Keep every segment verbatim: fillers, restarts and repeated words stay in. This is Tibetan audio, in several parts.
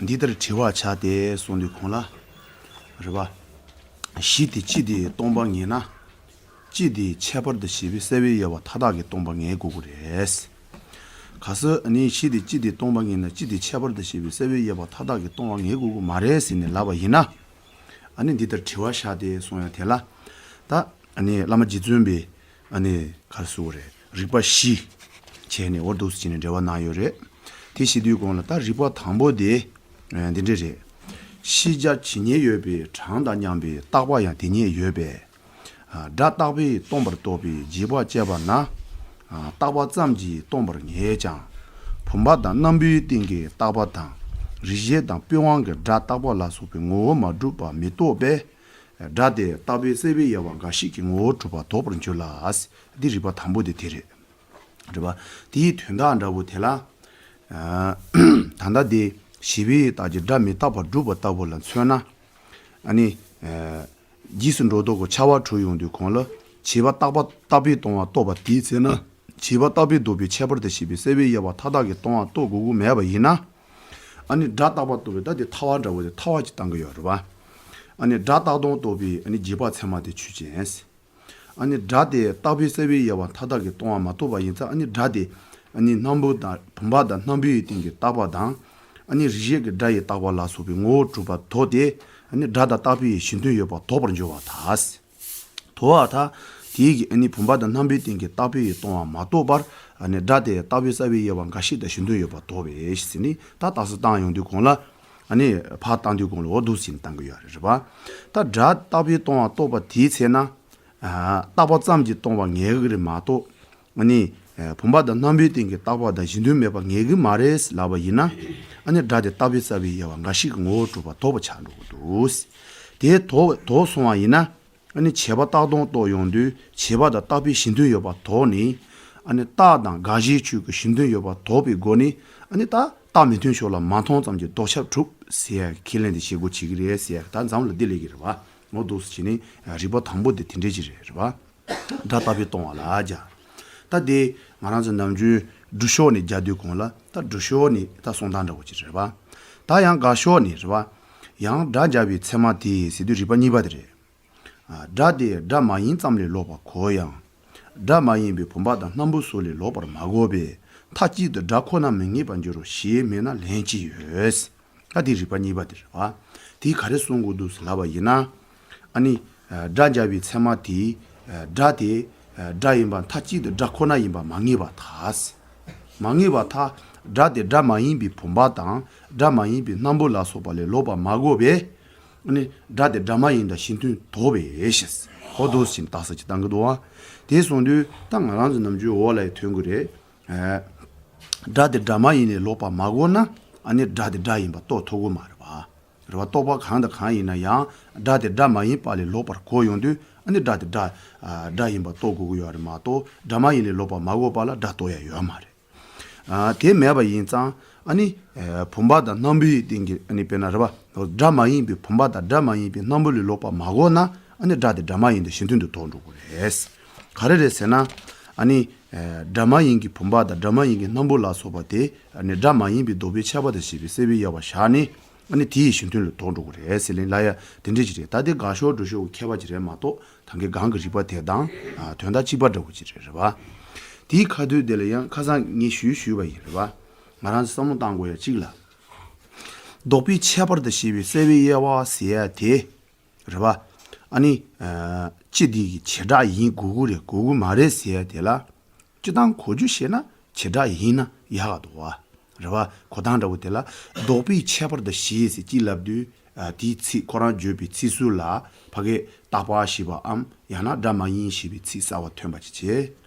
འདི་ལྟར་དྲི་བ་བྱ་སྟེ་གསུངས་དུས་གོང་ལ། རེད་པ། གཞི་དེ་སྤྱི་དེ་སྟོང་པ་ངེས་ན། སྤྱི་དེ་ཁྱད་པར་དུ་བྱས་པའི་སེལ་བའི་དབྱེ་བ་མཐའ་དག་གིས་སྟོང་པ་ངེས་དགོས་ཀྱི་རེད། གལ་སྲིད་ནི་གཞི་དེ་སྤྱི་དེ་སྟོང་པ་ངེས་ན། སྤྱི་དེ་ཁྱད་པར་དུ་བྱས་པའི་སེལ་བའི་དབྱེ་བ་མཐའ་དག་གིས་སྟོང་པ་ངེས་དགོས་ཀྱི་མ་རེད་ཟེར་ནས་ལབ་པ་ཡིན་ན། ཨ་ནི་འདི་ལྟར་དྲི་བ་བྱ་སྟེ་གསུངས་ཡ་དེ་ལ། ད་ཨ་ནི་བླ་མ་རྗེ་བཙུན་པས། ཨ་ནི་ག་རེ་ཟེར་དགོས་རེད། རིགས་པ་བཞི་བྱས་ནས་འོ་འདུག་སེ་བྱས་ནས་འགྲེལ་པ་གནང་ཡོད་རེད། དེ་བཤད་དུས་གོང་ལ་ད་རིགས་པ་དང་པོ་དེ་ཨ་འདི་འདྲ་རེད། ཤེས་བྱ་ཇི་སྙེད་ཡོད་པའི་གྲངས་དང་མཉམ་པའི་རྟག་པ་ཡང་དེ་སྙེད་ཡོད་པས། ཨ་སྒྲ་རྟག་པས་སྟོང་པར་རྟོགས་པའི་རྗེས་དཔག་བཅད་པ་ན། ཨ་རྟག་པ་ཙམ་གྱིས་སྟོང་པར་ངེས་ཀྱང་། བུམ་པ་དང་སྣམ་བུའི་སྟེང་གི་རྟག་པ་དང་། རིགས་ཤེས་དང་པི་ཝང་གི་སྒྲ་རྟག་པ་ལ་སོགས་པའི་ངོ་བོ་མ་གྲུབ་པ་མི་རྟོགས་པས། སྒྲ་དེ་རྟག་པའི་སེལ་བའི་དབྱེ་བ་འགའ་ཞིག་གི་ངོ་བོར་གྲུབ་པ་དོགས་པར་འགྱུར་ལ། འདི་རིགས་པ་དང་པོ་དེ་དེ་རེད། རེད་པ། དེའི་དོན་དག་འདྲ་བོ་དེ་ལ། ཨ་ད་ལྟ་དེ་བྱས་པའི་རྟགས་ཀྱིས་སྒྲ་མི་རྟག་པར་སྒྲུབ་པ་ལྟ་བུ་ལ་མཚོན་ན། ཨ་ནི། ཨ་རྗེས་སུ་འགྲོ་ལྡོག་གི་ཁྱབ་པ་འཁྲུལ་ཡོང་དུས་གོང་ལ། བྱས་པ་རྟག་པ་རྟག་པས་སྟོང་པར་རྟོགས་པ་དེའི་ཚེ་ན། བྱས་པ་རྟག་པས་ལྡོག་པའི་ཁྱད་པར་དུ་བྱས་པའི་སེལ་བའི་དབྱེ་བ་མཐའ་དག་གིས་སྟོང་པར་རྟོགས་དགོས་ཀྱི་མེད་པ་ཡིན་ན། ཨ་ནི་སྒྲ་རྟག་པ་རྟོགས་པའི་ད་དེ་ཐལ་བ་འདྲ་བོ་དེ་ཐལ་བ་ཅིག་བཏང་གི་ཡོད་རེད་པ། ཨ་ནི་སྒྲ་རྟག་སྟོང་རྟོགས་པའི་ཨ་ནི་རྗེས་དཔག་ཚད་མ་དེ་ཆོས་ཅན། ཨ་ནི་སྒྲ་དེ་རྟག་པའི་སེལ་བའི་དབྱེ་བ་མཐའ་དག་གིས་སྟོང་པར་མ་རྟོགས་པ་ཡིན་ཙང་། ཨ་ནི་སྒྲ་དེ་ཨ་ནི་སྣམ་བུ་དང་བུམ་པ་དང་སྣམ་བུའི་སྟེང་གི་རྟག་པ་དང་། ཨ་ནི་རིགས་ཤེས་ཀྱི་སྒྲ་ཡི་རྟག་པ་ལ་སོགས་པའི་ངོ་བོར་གྲུབ་པ་དོགས་ཏེ། ཨ་ནི་སྒྲ་དང་རྟག་པའི་གཞི་མཐུན་ཡོད་པ་དོགས་པར་འགྱུར་བར་ཐལ། དོགས་པར་ཐལ། དེའི་གི་ཨ་ནི་བུམ་པ་དང་སྣམ་བུའི་སྟེང་གི་རྟག་པའི་སྟོང་པར་མ་རྟོགས་པར། ཨ་ནི་སྒྲ་དེ་རྟག་པའི་སེལ་བའི་དབྱེ་བ་འགའ་ཞིག་དང་གཞི་མཐུན་ཡོད་པ་དོགས་པས་ཟེར་ནས། ད་རྟགས་གསལ་བཏང་ཡོང་དུས་གོང་ལ། ཨ་ནི་ཕར་བཏང་དུས་གོང་ལ་འོ་འདུག་སེ་བཏང་གི་ཡོད་རེད་པ། ད་སྒྲ་རྟག་པའི་སྟོང་པར་རྟོགས་པ་དེའི་ཚེ་ན། ཨ་རྟག་པ་ཙམ་གྱིས་སྟོང་པ་ངེས་ཀྱི་རེད་མ་གཏོགས། ཨ་ནི་ཨ་བུམ་པ་དང་སྣམ་བུའི་སྟེང་གི་རྟག་པ་དང་གཞི་མཐུན་མེད་པ་ངེས་ཀྱི་མ་རེད་ལབ་པ་ཡིན་ན། ཨ་ནི་སྒྲ་དེ་རྟག་པའི་སེལ་བའི་དབྱེ་བ་འགའ་ཞིག་གི་ངོ་བོར་གྲུབ་པ་དོགས་པ་ཆགས་འགྲོ་གི་འདུག། དེ་དོགས་དོགས་སོང་བ་ཡིན་ན། ཨ་ནི་བྱས་པ་རྟག་སྟོང་རྟོགས་ཡོང་དུས། བྱས་པ་དང་རྟག་པའི་གཞི་མཐུན་ཡོད་པ་དོགས་ནས། ཨ་ནི་རྟགས་དང་དགག་བྱའི་ཆོས་ཀྱི་གཞི་མཐུན་ཡོད་པ་དོགས་པའི་སྒོ་ནས། ཨ་ནི་ད་རྟགས་མི་མཐུན་ཕྱོགས་ལ་མ་མཐོང་ཙམ་གྱིས་ལྡོག་ཁྱབ་གྲུབ་ཟེར་ཡ་ཁས་ལེན་དེ་བྱེད་དགོས་བྱེད་ཀྱི་རེད་ཟེར་ཡ། ད་འཛམ་ལ་འདི་ལས་ཀྱི་རེད་པ། འོ་འདུག་སེ་བྱས་ནས་རིགས་པ་དང་པོ་དེ་དེ་འདྲས་ཅིག་རེད། རེད་པ། སྒྲ་རྟག་པས་སྟོང་པ་ལ་སྦྱར། ད་དེ་ང་རང་ཚོ་ནམ་རྒྱུན་སྒྲུབ་ཕྱོགས་ནས་སྦྱར་དུས་གོང་ལ། ད་སྒྲུབ་ཕྱོགས་ནས་ད་གསུང་སྟངས་འདྲ་བོ་ཅིག་རེད་པ། ད་ཡང་དགག་ཕྱོགས་ནས་རེད་པ། ཡང་སྒྲ་སྦྱར་བའི་ཚད་མ་དེས་ཟེར་དུས་རིགས་པ་གཉིས་པ་དེ་རེད། ཨ་སྒྲ་དེ་སྒྲ་མ་ཡིན་ཙམ་ལས་ལོག་པར་གོ་ཡང་། སྒྲ་མ་ཡིན་པའི་བུམ་པ་དང་སྣམ་བུ་སོགས་ལས་ལོག་པར་མ་གོ་བས། མཐའ་གཅིག་ཏུ་སྒྲ་ཁོ་ན་མི་ངེས་པར་འགྱུར་རོ་ཞེས་སྨྲས་ན་ལན་ཅི་ཡོད། ད་དེ་རིགས་པ་གཉིས་པ་དེ་རེད་པ། དེས་ག་རེ་གསུང་དགོས་འདུག་ཟེར་ལབ་པ་ཡིན་ན། ཨ་ནི་ཨ་སྒྲ་སྦྱར་བའི་ཚད་མ་དེས་ཨ་སྒྲ་དེ་ཨ་སྒྲ་ཡིན་པ་མཐའ་གཅིག་ཏུ་སྒྲ་ཁོ་ན་ཡིན་པ་མ་ངེས་པར་ཐལ། མ་ངེས་པར་ཐལ། སྒྲ་དེ་སྒྲ་མ་ཡིན་པའི་བུམ་པ་དང་སྒྲ་མ་ཡིན་པའི་སྣམ་བུ་ལ་སོགས་པ་ལས་ལོག་པར་མ་གོ་བས། ཨ་ནི་སྒྲ་དེ་སྒྲ་མ་ཡིན་དང་གཞི་མཐུན་དོགས་པས་ཞེས། འོ་འདུག་སེ་བྱས་ནས་རྟགས་གསལ་ཅིག་བཏང་གི་འདུག་པ། དེ་གསུངས་དུས་ད་ང་རང་ཚོ་ནམ་རྒྱུན་འོག་ལ་ཡང་ཐོན་གི་རེད། ཨ་སྒྲ་དེ་སྒྲ་མ་ཡིན་ལས་ལོག་པར་མ་གོ་ན། ཨ་ནི་སྒྲ་དེ་སྒྲ་ཡིན་པ་རྟོགས་ཐུབ་ཀྱི་མ་རེད་པ། རེད་པ། རྟོག་པ་གང་དང་གང་ཡིན་ན་ཡང་སྒྲ་དེ་སྒྲ་མ་ཡིན་པ་ལས་ལོག་པར་གོ་ཡོང་དུས། ཨ་ནི་སྒྲ་དེ་སྒྲ་ཨ་སྒྲ་ཡིན་པ་རྟོགས་དགོས་ཀྱི་ཡོད་རེད་མ་གཏོགས། སྒྲ་མ་ཡིན་ལས་ལོག་པར་མ་གོ་བ་ལ་སྒྲ་རྟོགས་ཡ་ཡོད་མ་རེད། ཨ་དེ་མེད་པ་ཡིན་ཙང་། ཨ་ནི་ཨ་བུམ་པ་དང་སྣམ་བུའི་སྟེང་གི། ཨ་ནི་དཔེར་ན་རེད་པ། སྒྲ་མ་ཡིན་པའི་བུམ་པ་དང་སྒྲ་མ་ཡིན་པའི་སྣམ་བུ་ལས་ལོག་པར་མ་གོ་ན། ཨ་ནི་སྒྲ་དེ་སྒྲ་མ་ཡིན་དང་གཞི་མཐུན་དུ་དོགས་འགྲོ་གི་རེད། ག་རེ་རེད་ཟེར་ན། ཨ་ནི་ཨ་སྒྲ་མ་ཡིན་གྱི་བུམ་པ་དང་སྒྲ་མ་ཡིན་གྱི་སྣམ་བུ་ལ་སོགས་པ་དེ། ཨ་ནི་སྒྲ་མ་ཡིན་པའི་ལྡོག་པའི་ཁྱད་པར་དུ་བྱས་པའི་སེལ་བའི་དབྱེ་བ་བཞག་ནས། ཨ་ནི་དེ་ཡི་གཞི་མཐུན་ལ་དོགས་འགྲོ་གི་རེད་ཟེར་ལབ་ཡ་དེ་འདྲས་ཅིག་རེད། ད་དེ་དགག་ཕྱོགས་སྒྲུབ་ཕྱོགས་ཀྱི་ཁྱད་པར་ཅིག་རེད་མ་གཏོགས། ད་གིན་སྒང་གི་རིགས་པ་དེ་དང་ཨ་དོན་དག་གཅིག་པ་འདྲ་བོ་ཅིག་རེད། རེད་པ། དེའི་ཁ་ཐུག་དེ་ལ་ཡང་ཁ་སང་ངས་ཞུས་ཞུས་པ་ཡིན། རེད་པ། ང་རང་ཚོ་བསམ་བློ་བཏང་དགོས་ཡ་གཅིག་ལ། ལྡོག་པའི་ཁྱད་པར་དུ་བྱས་པའི་སེལ་བའི་དབྱེ་བ་ཟེར་ཡ་དེ། རེད་པ། ཨ་ནི་ཨ་སྤྱི་དེ་གི་བྱེ་བྲག་ཡིན་དགོས་ཀྱི་རེད་དགོས་ཀྱི་མ་རེད་ཟེར་ཡ་དེ་ལ། སྤྱི་དང་གོ་རྒྱུ་ཤེས་ན་བྱེ་བྲག་ཡིན་ན་ཡག་ག་འདུག་པ། རེད་པ། གོ་སྟངས་འདྲ་བོ་དེ་ལ། ལྡོག་པའི་ཁྱད་པར་དུ་བྱས་ཟེར་གཅིག་ལབ་དུས། ཨ་དེའི་ཚིག་ཁོ་རང་བརྗོད་པའི་ཚིག་ཟུར་ལ་ཕ་གིར་བཏགས་པ་ཞེས་པའམ། ཡང་ན་སྒྲ་མ་ཡིན་ཞེས་པའི་ཚིག་གསར་པ་ཐོན་པ་ཅིག་བྱས།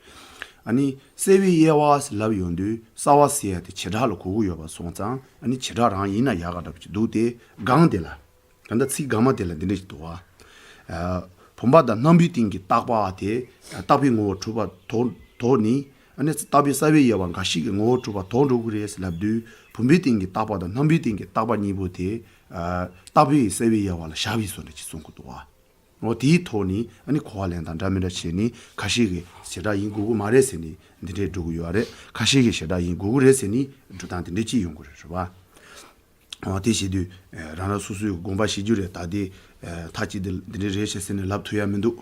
ཨ་ནི་སེལ་བའི་དབྱེ་བ་ལབ་ཡོང་དུས། སེལ་བ་ཟེར་ཡ་དེ་བྱེ་བྲག་ལ་གོ་གི་ཡོད་པ་སོང་ཙང་། ཨ་ནི་བྱེ་བྲག་རང་ཡིན་ན་ཡག་ག་འདྲ་བོ་ཅིག་འདུག་སྟེ། སྒང་དེ་ལ། ད་ལྟ་ཚིག་སྒང་མ་དེ་ལ་འདི་འདྲ་ཞིག་འདུག་པ། ཨ་བུམ་པ་དང་སྣམ་བུའི་སྟེང་གི་རྟག་པ་དེ་རྟག་པའི་ངོ་བོར་གྲུབ་པ་དོགས་དོགས་ནས། ཨ་ནི་རྟག་པའི་སེལ་བའི་དབྱེ་བ་འགའ་ཞིག་གི་ངོ་བོར་གྲུབ་པ་དོགས་འགྲོ་གི་རེད་ལབ་དུས། བུམ་པའི་སྟེང་གི་རྟག་པ་དང་སྣམ་བུའི་སྟེང་གི་རྟག་པ་གཉིས་པོ་དེ། ཨ་རྟག་པའི་སེལ་བའི་དབྱེ་བ་ལ་བཞག་པའི་བཟོ་འདྲ་ཅིག་གསུང་གི་འདུག་པ། འོ་དེའི་ཐོག་ནས་ཨ་ནི་གོ་བ་ལེན་སྟངས་འདྲ་མི་འདྲ་བྱས་ནས། ཁ་ཤས་ཀྱིས་བྱེ་བྲག་ཡིན་དགོས་ཀྱི་མ་རེད་ཟེར་ནས་འདི་འདྲས་འགྲོ་གི་ཡོད་རེད། ཁ་ཤས་ཀྱིས་བྱེ་བྲག་ཡིན་དགོས་ཀྱི་རེད་ཟེར་ནས་འགྲོ་སྟངས་དེ་འདྲས་ཅིག་ཡོང་གི་རེད། རེད་པ། དེ་བྱེད་དུས་རང་རང་སོ་སོའི་དགོངས་པ་བཞེས་རྒྱུ་རེད། ད་དེ་མཐའ་གཅིག་དེ་འདི་འདྲ་རེད་ཤག་ཟེར་ནས་ལབ་ཐུབ་ཡ་མི་འདུག་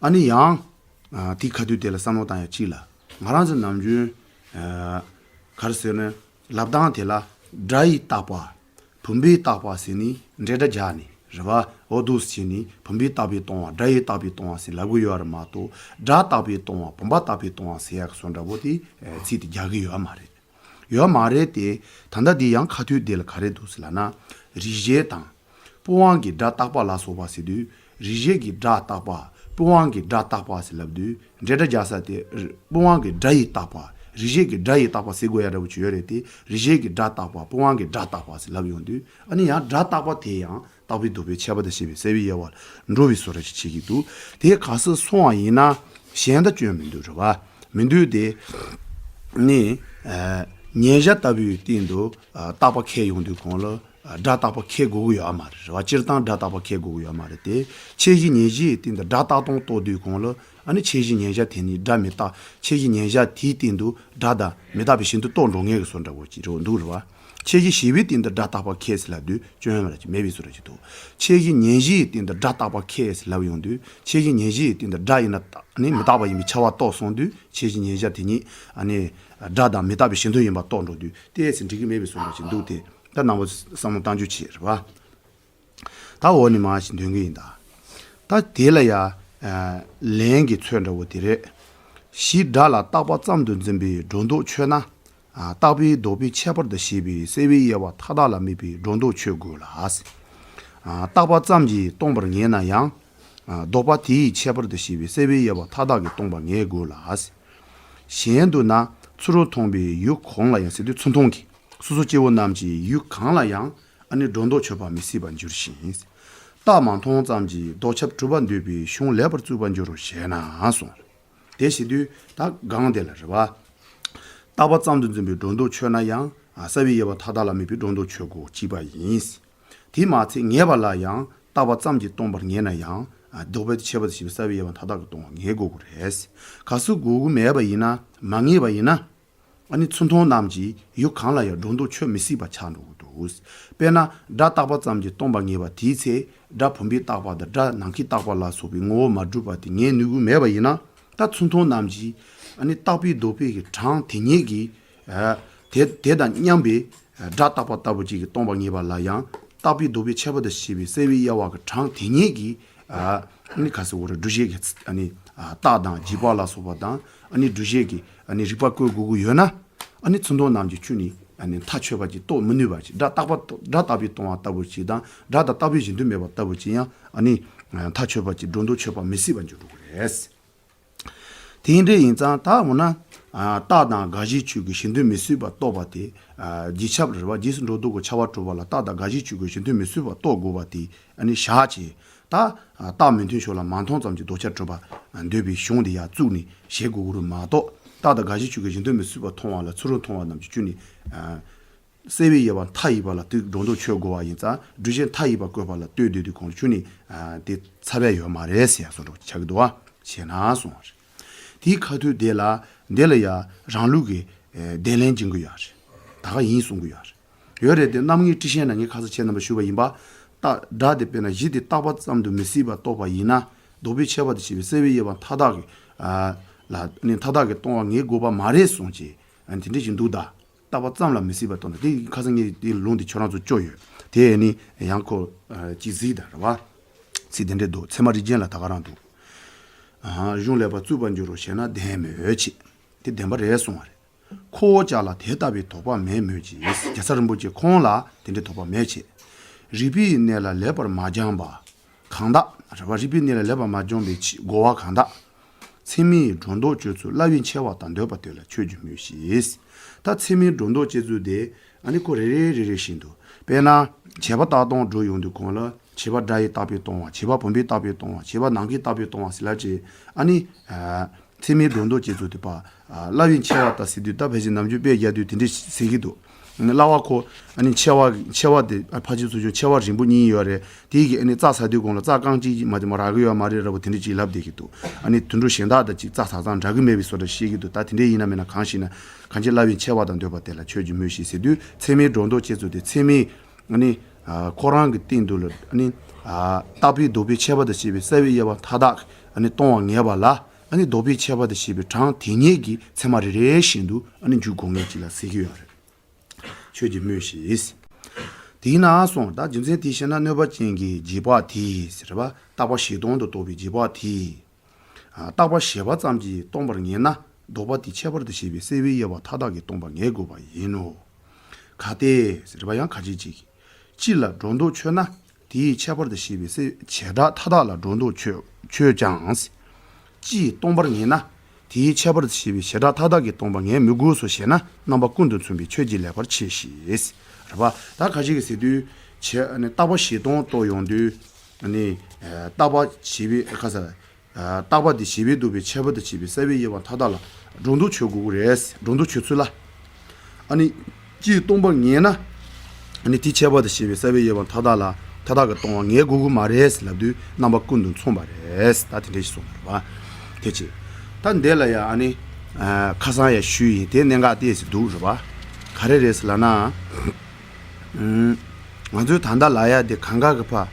ཨ་ནི་ཡང་དེའི་ཁ་ཐུག་དེ་ལ་བསམ་བློ་བཏང་ཡ་གཅིག་ལ། ང་རང་ཚོ་ནམ་རྒྱུན་ག་རེ་ཟེར་ན། ལབ་སྟངས་དེ་ལ་སྒྲ་ཡི་རྟག་པ། བུམ་པའི་རྟག་པ་ཟེར་ནས་འབྲེལ་སྒྲ་སྦྱར་ནས་རེད་བ། འོ་འདུག་སེ་བྱས་ནས་བུམ་པའི་རྟག་པས་སྟོང་བ། སྒྲ་ཡི་རྟག་པས་སྟོང་བ་ཟེར་ལབ་གི་ཡོད་རེད་མ་གཏོགས། སྒྲ་རྟག་པས་སྟོང་བ། བུམ་པ་རྟག་པས་སྟོང་བ་ཟེར་ཡག་བཟོ་འདྲ་པོ་དེ་ཚིག་དེ་རྒྱག་གི་ཡོད་མ་རེད། ཡོད་མ་རེད་དེ། ད་ལྟ་འདི་ཡང་ཁ་ཐུག་འདི་ལ་ག་རེ་འདུག་ཟེར་ལབ་ན། རིགས་ཤེས་དང་། སྤོང་བ་གི་སྒྲ་རྟག་པ་ལ་སོགས་པ་ཟེར་དུས། རིགས་ཤེས་ཀྱི་སྒྲ་རྟག་པ། སྤོང་བ་གི་སྒྲ་རྟག་པ་ཟེར་ལབ་དུས། འབྲེལ་སྒྲ་སྦྱར་ས་དེ། སྤོང་བ་གི་སྒྲ་ཡི་རྟག་པ། རིགས་ཤེས་ཀྱི་སྒྲ་ཡི་རྟག་པ་ཟེར་དགོས་ཡ་འདྲ་པོ་ཅིག་ཡོད་རེད་དེ། རིགས་ཤེས་ཀྱི་སྒྲ་རྟག་པ། སྤོང་བ་གི་སྒྲ་རྟག་པ་ཟེར་ལབ་ཡོང་དུས། ཨ་ནི་ཡང་སྒྲ་རྟག་པ་དེ་ཡང་རྟག་པས་ལྡོག་པའི་ཁྱད་པར་དང་ཕྱེ་བའི་སྲེད་པའི་དབྱེ་བ་ལ་འགྲོ་བའི་བཟོ་འདྲ་ཞིག་བྱེད་ཀྱི་འདུག་དེ་ག་སེ་སོང་བ་ཡིན་ན་གཞན་དག་སྐྱོན་མི་འདུག་རེད་བ། མི་འདུག་དེ། ནི། ཉན་བྱ་ལྟ་བུའི་སྟེང་དུ་རྟག་པ་ཁས་ཡོང་དུས་གོང་ལ། སྒྲ་རྟག་པ་ཁས་དགོས་ཀྱི་ཡོད་མ་རེད་བ། སྤྱིར་བཏང་སྒྲ་རྟག་པ་ཁས་དགོས་ཀྱི་ཡོད་མ་རེད་དེ། ཁྱད་གཞི་ཉན་བྱའི་སྟེང་དུ་སྒྲ་རྟག་སྟོང་རྟོགས་དུས་གོང་ལ། ཨ་ནི་ཁྱད་གཞི་ཉན་བྱ་དེ་ཉིད་སྒྲ་མི་རྟག་ཁྱད་གཞི་ཉན་བྱ་དེའི་སྟེང་དུ་སྒྲ་དང་མི་རྟག་པའི་ཞེ་འདོད་རྟོགས་འགྲོ་ངེས་ཀྱི་བཟོ་འདྲ་པོ་ཅིག་རེད་འདུག་རེད་བ། ཁྱད་གཞི་ཞི་བའི་སྟེང་དུ་སྒྲ་རྟག་པ་ཁས་ཟེར་ལབ་དུས་སྐྱོན་ཡོད་མ་རེད་ཅིག་མེད་པའི་བཟོ་འདྲ་ཅིག་འདུག་ཁྱད་གཞི་ཉན་བྱའི་སྟེང་དུ་སྒྲ་རྟག་པ་ཁས་ཟེར་ལབ་ཡོང་དུས། ཁྱད་གཞི་ཉན་བྱའི་སྟེང་དུ་སྒྲ་ཡིན་ན་ནི་མི་རྟག་པ་ཡིན་པའི་ཁྱབ་པ་རྟོགས་སོང་དུས། ཁྱད་གཞི་ཉན་བྱ་དེ་ཉིད་ཨ་ནི་སྒྲ་དང་མི་རྟག་པའི་ཞེ་འདོད་ཡིན་པ་རྟོགས་འགྲོ་དུས་ཏོག་ཙམ་འགྲིག་གི་མེད་པའི་བཟོ་འདྲ་ཅིག་འདུག་དེ་ད་རྣམ་པ་བསམ་བློ་གཏང་རྒྱུ་བྱེད་རེད་བ། ད་འོ་ནི་མ་ཞིག་འདོན་གི་ཡིན་ད། ད་དེ་ལ་ཡ། ལན་གྱི་ཚོད་འདྲ་བོ་དེ་རེད། གཞི་སྒྲ་ལ་རྟག་པ་ཙམ་དུ་འཛིན་པའི་སྒྲོ་འདོགས་ཆོད་ན། རྟག་པས་ལྡོག་པའི་ཁྱད་པར་དུ་བྱས་པའི་སྲེད་པའི་དབྱེ་བ་མཐའ་དག་ལ་དམིགས་པའི་སྒྲོ་འདོགས་ཆོད་དགོས་ལ། རྟག་པ་ཙམ་གྱིས་སྟོང་པར་ངེས་ན་ཡང་། ལྡོག་པ་དེའི་ཁྱད་པར་དུ་བྱས་པའི་སྲེད་པའི་དབྱེ་བ་མཐའ་དག་གིས་སྟོང་པར་ངེས་དགོས་ལ། གཞན་དུ་ན་ཚུ་རོལ་མཐོང་བའི་ཡུལ་གང་ལ་ཡང་ཟེར་དུས་ཚུར་མཐོང་གི་སོ་སོ་སྐྱེ་བོ་རྣམས་ཀྱི་ཡུལ་གང་ལ་ཡང་ཨ་ནི་སྒྲོ་འདོགས་ཆོད་པ་མི་སྲིད་པར་འགྱུར་ཞིང་། རྟགས་མ་མཐོང་ཙམ་གྱིས་ལྡོག་ཁྱབ་གྲུབ་པར་འདོད་པའི་གཞུང་ལེགས་པར་བཙུགས་པར་འགྱུར་རོ་ཞེ་ན་གསུངས། དེ་བྱེད་དུས་ད་གང་དེ་ལ་རེད་བ། རྟག་པ་ཙམ་དུ་འཛིན་པའི་སྒྲོ་འདོགས་ཆོད་ན་ཡང་སྲེད་པའི་དབྱེ་བ་མཐའ་དག་ལ་དམིགས་པའི་སྒྲོ་འདོགས་ཆོད་དགོས་གཅིག་པ་ཡིན། དེས་མ་ཚད་ངེས་པ་ལ་ཡང་རྟག་པ་ཙམ་གྱིས་སྟོང་པར་ངེས་ན་ཡང་ལྡོག་པའི་ཁྱད་པར་དུ་བྱས་པའི་སྲེད་པའི་དབྱེ་བ་མཐའ་དག་གིས་སྟོང་པར་ངེས་དགོས་ཀྱི་རེད། གལ་སྲིད་དགོས་ཀྱི་མེད་པ་ཡིན་ན། མ་ངེས་པ་ཡིན་ན། ཨ་ནི་ཚུར་མཐོང་རྣམས་ཀྱི་ཡུལ་གང་ལ་ཡང་སྒྲོ་འདོགས་ཆོད་མི་སྲིད་པ་ཆགས་འགྲོ་གི་འདུག་དཔེར་ན་སྒྲ་རྟག་པ་ཙམ་གྱིས་སྟོང་པར་ངེས་པ་དེའི་ཚེ་སྒྲ་བུམ་པའི་རྟག་པ་དང་སྒྲ་ནམ་མཁའི་རྟག་པ་ལ་སོགས་པའི་ངོ་བོ་མ་གྲུབ་པ་དེ་ངེས་ནུས་ཀྱི་མེད་པ་ཡིན་ན། ད་ཚུར་མཐོང་རྣམས་ཀྱིས་ཨ་ནི་རྟག་པས་ལྡོག་པའི་གི་གྲངས་དེ་ཉིད་ཀྱིས། ཨ། དེ་དེ་དང་མཉམ་པའི་སྒྲ་རྟག་པ་ལྟ་བུ་ཅིག་གིས་སྟོང་པར་ངེས་པ་ལ་ཡང་རྟག་པས་ལྡོག་པའི་ཁྱད་པར་དུ་བྱས་པའི་སྲེད་པའི་དབྱེ་བ་གི་གྲངས་དེ་ཉིད་ཀྱིས། ཨ་ནི་ག་ཟེར་དགོས་རེད། སྒྲུབ་བྱེད་ཀྱི་ཨ་ནི་རྟགས་དང་འཇིགས་པ་ལ་སོགས་པ་དང་ཨ་ནི་སྒྲུབ་བྱེད་ཀྱི་ཨ་ནི་རིགས་པ་བཀོད་དགོས་ཀྱི་ཡོད་ན། ཨ་ནི་ཚུར་མཐོང་རྣམས་ཀྱིས་ཁྱོན་ནས་ཨ་ནི་མཐའ་ཆོད་པ་ཅིག་རྟོགས་མི་ནུས་པ་ཅིག་སྒྲ་རྟག་པ་སྒྲ་རྟག་པས་སྟོང་བ་ལྟ་བུ་ཅིག་དང་སྒྲ་དང་རྟག་པའི་གཞི་མཐུན་མེད་པ་ལྟ་བུ་ཅིག་ཡང་ཨ་ནི་མཐའ་ཆོད་པ་ཅིག་སྒྲོ་འདོགས་ཆོད་པ་མི་སྲིད་པར་འགྱུར་འགྲོ་གི་རེད། དེ་འདྲ་ཡིན་ཙང་ད་འོ་ན། རྟགས་དང་དགག་གཞིའི་ཆོས་ཀྱི་གཞི་མཐུན་མི་སྲིད་པ་རྟོགས་པ་དེ། རྗེས་ཁྱབ་རེད་བ། རྗེས་སུ་འགྲོ་ལྡོག་གི་ཁྱབ་པ་གྲུབ་པ་ལ་རྟགས་དང་དགག་གཞིའི་ཆོས་ཀྱི་གཞི་མཐུན་མི་སྲིད་པ་རྟོགས་དགོས་པ་དེ་ཨ་ནི་བཞག་བྱས། ད། རྟགས་མི་མཐུན་ཕྱོགས་ལ་མ་མཐོང་ཙམ་གྱིས་ལྡོག་ཁྱབ་གྲུབ་པ་འདོད་པའི་གཞུང་དེ་ཡར་བཙུགས་ནས་བྱེད་དགོས་ཀྱི་རེད་མ་གཏོགས། རྟགས་དང་དགག་གཞིའི་ཆོས་ཀྱི་གཞི་མཐུན་མི་སྲིད་པ་མཐོང་བ་ལ་ཚུར་མཐོང་བ་རྣམས་ཀྱིས་ཁྱོན་ནས། སྲེད་པའི་དབྱེ་བ་མཐའ་ཡས་པ་ལ་དེ་སྒྲོ་འདོགས་ཆོད་དགོས་པ་ཡིན་ཙང་སྒྲུབ་བྱེད་མཐའ་ཡས་པ་བཀོད་པ་ལ་ལྟོས་དུས་དེ་གོང་ཆུ་ནི་དེ་ཚ་བས་ཡོད་མ་རེད་ཟེར་ཡ་བཟོ་འདྲ་ཆགས་ཀྱི་འདུག་བ། ཞེ་ན་གསུངས་པ་རེད། དེའི་ཁ་ཐུག་དེ་ལ་འདི་ལ་ཡ་རང་ལུགས་ཀྱི་ཨེ་བདེན་ལན་འབྱིན་གྱི་ཡོད་རེད། ད་ག་ཡིན་གསུང་གི་ཡོད་རེད། ཡོད་རེད་དེ་རྣམ་ངེས་ཊཱིཀ་ཆེན་ན་ངས་ཁ་སང་ཁྱེད་རྣམ་པ་ཞུས་པ་ཡིན་པ། རྟགས་སྒྲ་དེ་དཔེར་ན་གཞི་དེ་རྟག་པ་ཙམ་དུ་མི་སྲིད་པ་རྟོགས་པ་ཡིན་ན། ལྡོག་པའི་ཁྱད་པར་དུ་བྱས་པའི་སྲེད་པའི་དབྱེ་བ་མཐའ་དག་གི་ཨ་ལ་ནི་མཐའ་དག་གིས་སྟོང་པར་ངེས་དགོས་པ་མ་རེད་གསུངས་ཀྱི། ཨ་ནི་དེ་འདྲ་ཞིག་འདུག་ད། རྟག་པ་ཙམ་ལ་མི་སྲིད་པ་རྟོགས་ན་དེ་ཁ་སང་ངས་དེའི་ལུང་དེ་ཁྱོད་རང་ཚོ་སྐྱོ་ཡོད། དེ་ནི་ཡང་ཁོ་ཅིག་གཟིགས་དང་རེད་བ། ཚིག་དེ་འདྲ་འདུག་ཚད་མ་རིགས་ཅན་ལ་ད་ག་རང་འདུག་གཞུང་ལེགས་པར་བཙུགས་པར་འགྱུར་རོ་ཞེ་ན་བདེན་མོད་ཅེས། དེ་བདེན་པ་རེད་གསུང་བ་རེད། ཁོ་བོ་ཅག་ལ་དེ་ལྟ་བུའི་དོགས་པ་མེད་མོད་ཀྱི། རྒྱལ་ཚབ་རིན་པོ་ཆེ་ཁོང་ལ་དེ་འདྲའི་དོགས་པ་མེད་ཅེས། རིགས་པའི་གནས་ལ་ལེགས་པར་མ་སྦྱངས་པ། གང་དག་རེད་བ། རིགས་པའི་གནས་ལ་ལེགས་པར་མ་སྦྱངས་པའི་ཕྱི་རྒོལ་བ་གང་དག་ཚད་མའི་སྒྲོ་འདོགས་གཅོད་ཚུལ་སླ་བའི་ཕྱེ་བ་དང་འདོད་པ་དེ་ལ་ཆོས་ཀྱི་སྨོས་ཤིང་། ད་ཚད་མའི་སྒྲོ་འདོགས་གཅོད་ཚུལ་དེ་ཨ་ནི་ཁོ་རེ་རེ་རེ་རེ་བཞིན་དུ། དཔེར་ན། བྱས་པ་རྟག་སྟོང་སྒྲུབ་ཡོང་དུས་གོང་ལ་བྱས་པ་སྒྲ་ཡི་རྟག་པས་སྟོང་བ། བྱས་པ་བུམ་པའི་རྟག་པས་སྟོང་བ། བྱས་པ་ནམ་མཁའི་རྟག་པས་སྟོང་བ་ཟེར་ལབ་ཅེས་ཨ་ནི། ཚད་མའི་སྒྲོ་འདོགས་གཅོད་ཚུལ་དེ་པ། སླ་བའི་ཕྱེ་བ་དང་ཟེར་དུས་ད་ཕལ་ཆེར་ནམ་རྒྱུན་དཔེ་རྒྱག་དུས་དེ་འདྲས་ཟེར་གྱི་འདུག་སླ་བ་ཁོ། ཨ་ནི་ཕྱེ་བ་ཕྱེ་བ་དེ་ཕལ་ཆེར་ཚོ་ཆུང་ཕྱེ་བ་རིང་པོ་གཉིས་ཡོད་རེད། དེ་གི་ཨ་ནི་རྩ་ཟ་དུས་གོང་ལ་རྩ་རྐང་གཅིག་མ་དེ་མ་རག་གི་ཡོད་མ་རེད་འདྲ་པོ་དེ་འདྲས་ཅིག་ལབ་བསྡད་ཀྱི་འདུག་ཨ་ནི་དུད་འགྲོ་གཞན་དག་དང་ཅིག་རྩ་ཟ་ཙང་འདྲ་གི་མེད་པའི་བཟོ་འདྲ་བཤད་ཀྱི་འདུག་ད་དེ་འདྲས་ཡིན་ན་མིན་ན་གང་ཞིག་ན་གང་ཅི་སླ་བའི་ཕྱེ་བ་དང་འདོད་པ་དེ་ལ་ཆོས་ཀྱི་སྨོས་ཤིག་ཟེར་དུས་ཚད་མའི་སྒྲོ་འདོགས་གཅོད་ཚུལ་དེ་ཚད་མའི། ཨ་ནི་ཨ་ཁོ་རང་གི་སྟེང་དུ་ལ་ཨ་ནི་ཨ་རྟག་པའི་ལྡོག་པའི་ཁྱད་པར་དང་བཅས་པའི་རྩ་བའི་དབྱེ་བ་མཐའ་དག་ཨ་ནི་སྟོང་པ་ངེས་པ་ལ། ཨ་ནི་ལྡོག་པའི་ཁྱད་པར་དང་བཅས་པའི་གྲངས་དེ་ཉིད་ཀྱི་ཚད་མ་རེ་རེ་བཞིན་དུ་ཨ་ནི་འཇུག་དགོས་ངེས་ཀྱི་ལ་ཟེར་གྱི་ཡོད་རེད། ཁྱོད་ཀྱིས་སྨྲོས་ཤིག། དེས་ན་གསུངས། ད་རྒྱུ་མཚན་དེ་བཤད་ན་གནོད་པ་ཅན་གྱི་རྗེས་དཔག་དེས་ཟེར་བ། རྟག་པ་གཞན་སྟོང་དུ་རྟོགས་པའི་རྗེས་དཔག་དེས། ཨ་རྟག་པ་བྱས་པ་ཙམ་གྱིས་སྟོང་པར་ངེས་ན་ལྡོག་པ་དེའི་ཁྱད་པར་དུ་བྱས་པའི་རྩ་བའི་དབྱེ་བ་མཐའ་དག་གིས་སྟོང་པར་ངེས་དགོས་པ་ཡིན་ནོ། གལ་ཏེ་ཟེར་བ་ཡང་གལ་ཆེ་གཅིག་གིས། སྤྱི་ལ་སྒྲོ་འདོགས་ཆོད་ན་དེའི་ཁྱད་པར་དུ་བྱས་པའི་རྩ་བྱེ་བྲག་མཐའ་དག་ལ་སྒྲོ་འདོགས་ཆོད་ཆོད་ཀྱང་། སྤྱིས་སྟོང་པར་ངེས་ན། དེའི་ཁྱད་པར་དུ་བྱས་པའི་བྱེ་བྲག་མཐའ་དག་གིས་སྟོང་པར་ངེས་མི་དགོས་སོ་ཞེ་ན། རྣམ་པ་ཀུན་ཏུ་མཚུངས་པའི་ཆོས་ཀྱིས་ལེགས་པར་ཕྱེ་ཞིག། རེད་པ། ད་ག་ཅིག་གིས་ཟེར་དུས་བྱེ་ཨ་ནི་རྟག་པ་བྱས་སྟོང་རྟོགས་ཡོང་དུས། ཨ་ནི་ཨ་རྟག་པ་བྱས་པའི་ཁ་ས་ཨ་རྟག་པ་དེ་བྱས་པས་ལྡོག་པའི་ཁྱད་པར་དུ་བྱས་པའི་རྩ་བའི་དབྱེ་བ་མཐའ་དག་ལ་སྒྲོ་འདོགས་ཆོད་དགོས་ཀྱི་རེད། སྒྲོ་འདོགས་ཆོད་ཚུལ་ལ། ཨ་ནི་སྤྱིས་སྟོང་པར་ངེས་ན། ཨ་ནི་དེའི་ཁྱད་པར་དུ་བྱས་པའི་རྩ་བའི་དབྱེ་བ་མཐའ་དག་ལ་མཐའ་དག་གིས་སྟོང་པར་ངེས་དགོས་ཀྱི་མ་རེད་ལབ་དུས་རྣམ་པ་ཀུན་ཏུ་མཚུངས་པ་རེད། ད་དེ་འདྲ་ཞིག་གསུངས་པ་རེད་པ། དེ་ཅི། ད་འདི་ལ་ཡང་ཨ་ནི་ཨ་ཁ་སང་ཡང་ཞུས་ཡིན། དེ་གནད་འགག་ཏོག་ཙམ་འདུག་རེད་པ། ག་རེ་རེད་ཟེར་ལབ་ན། ཨུམ། ང་ཚོའི་ད་ལྟ་ལབ་ཡ་དེ་གང་ག་གི་ཕ།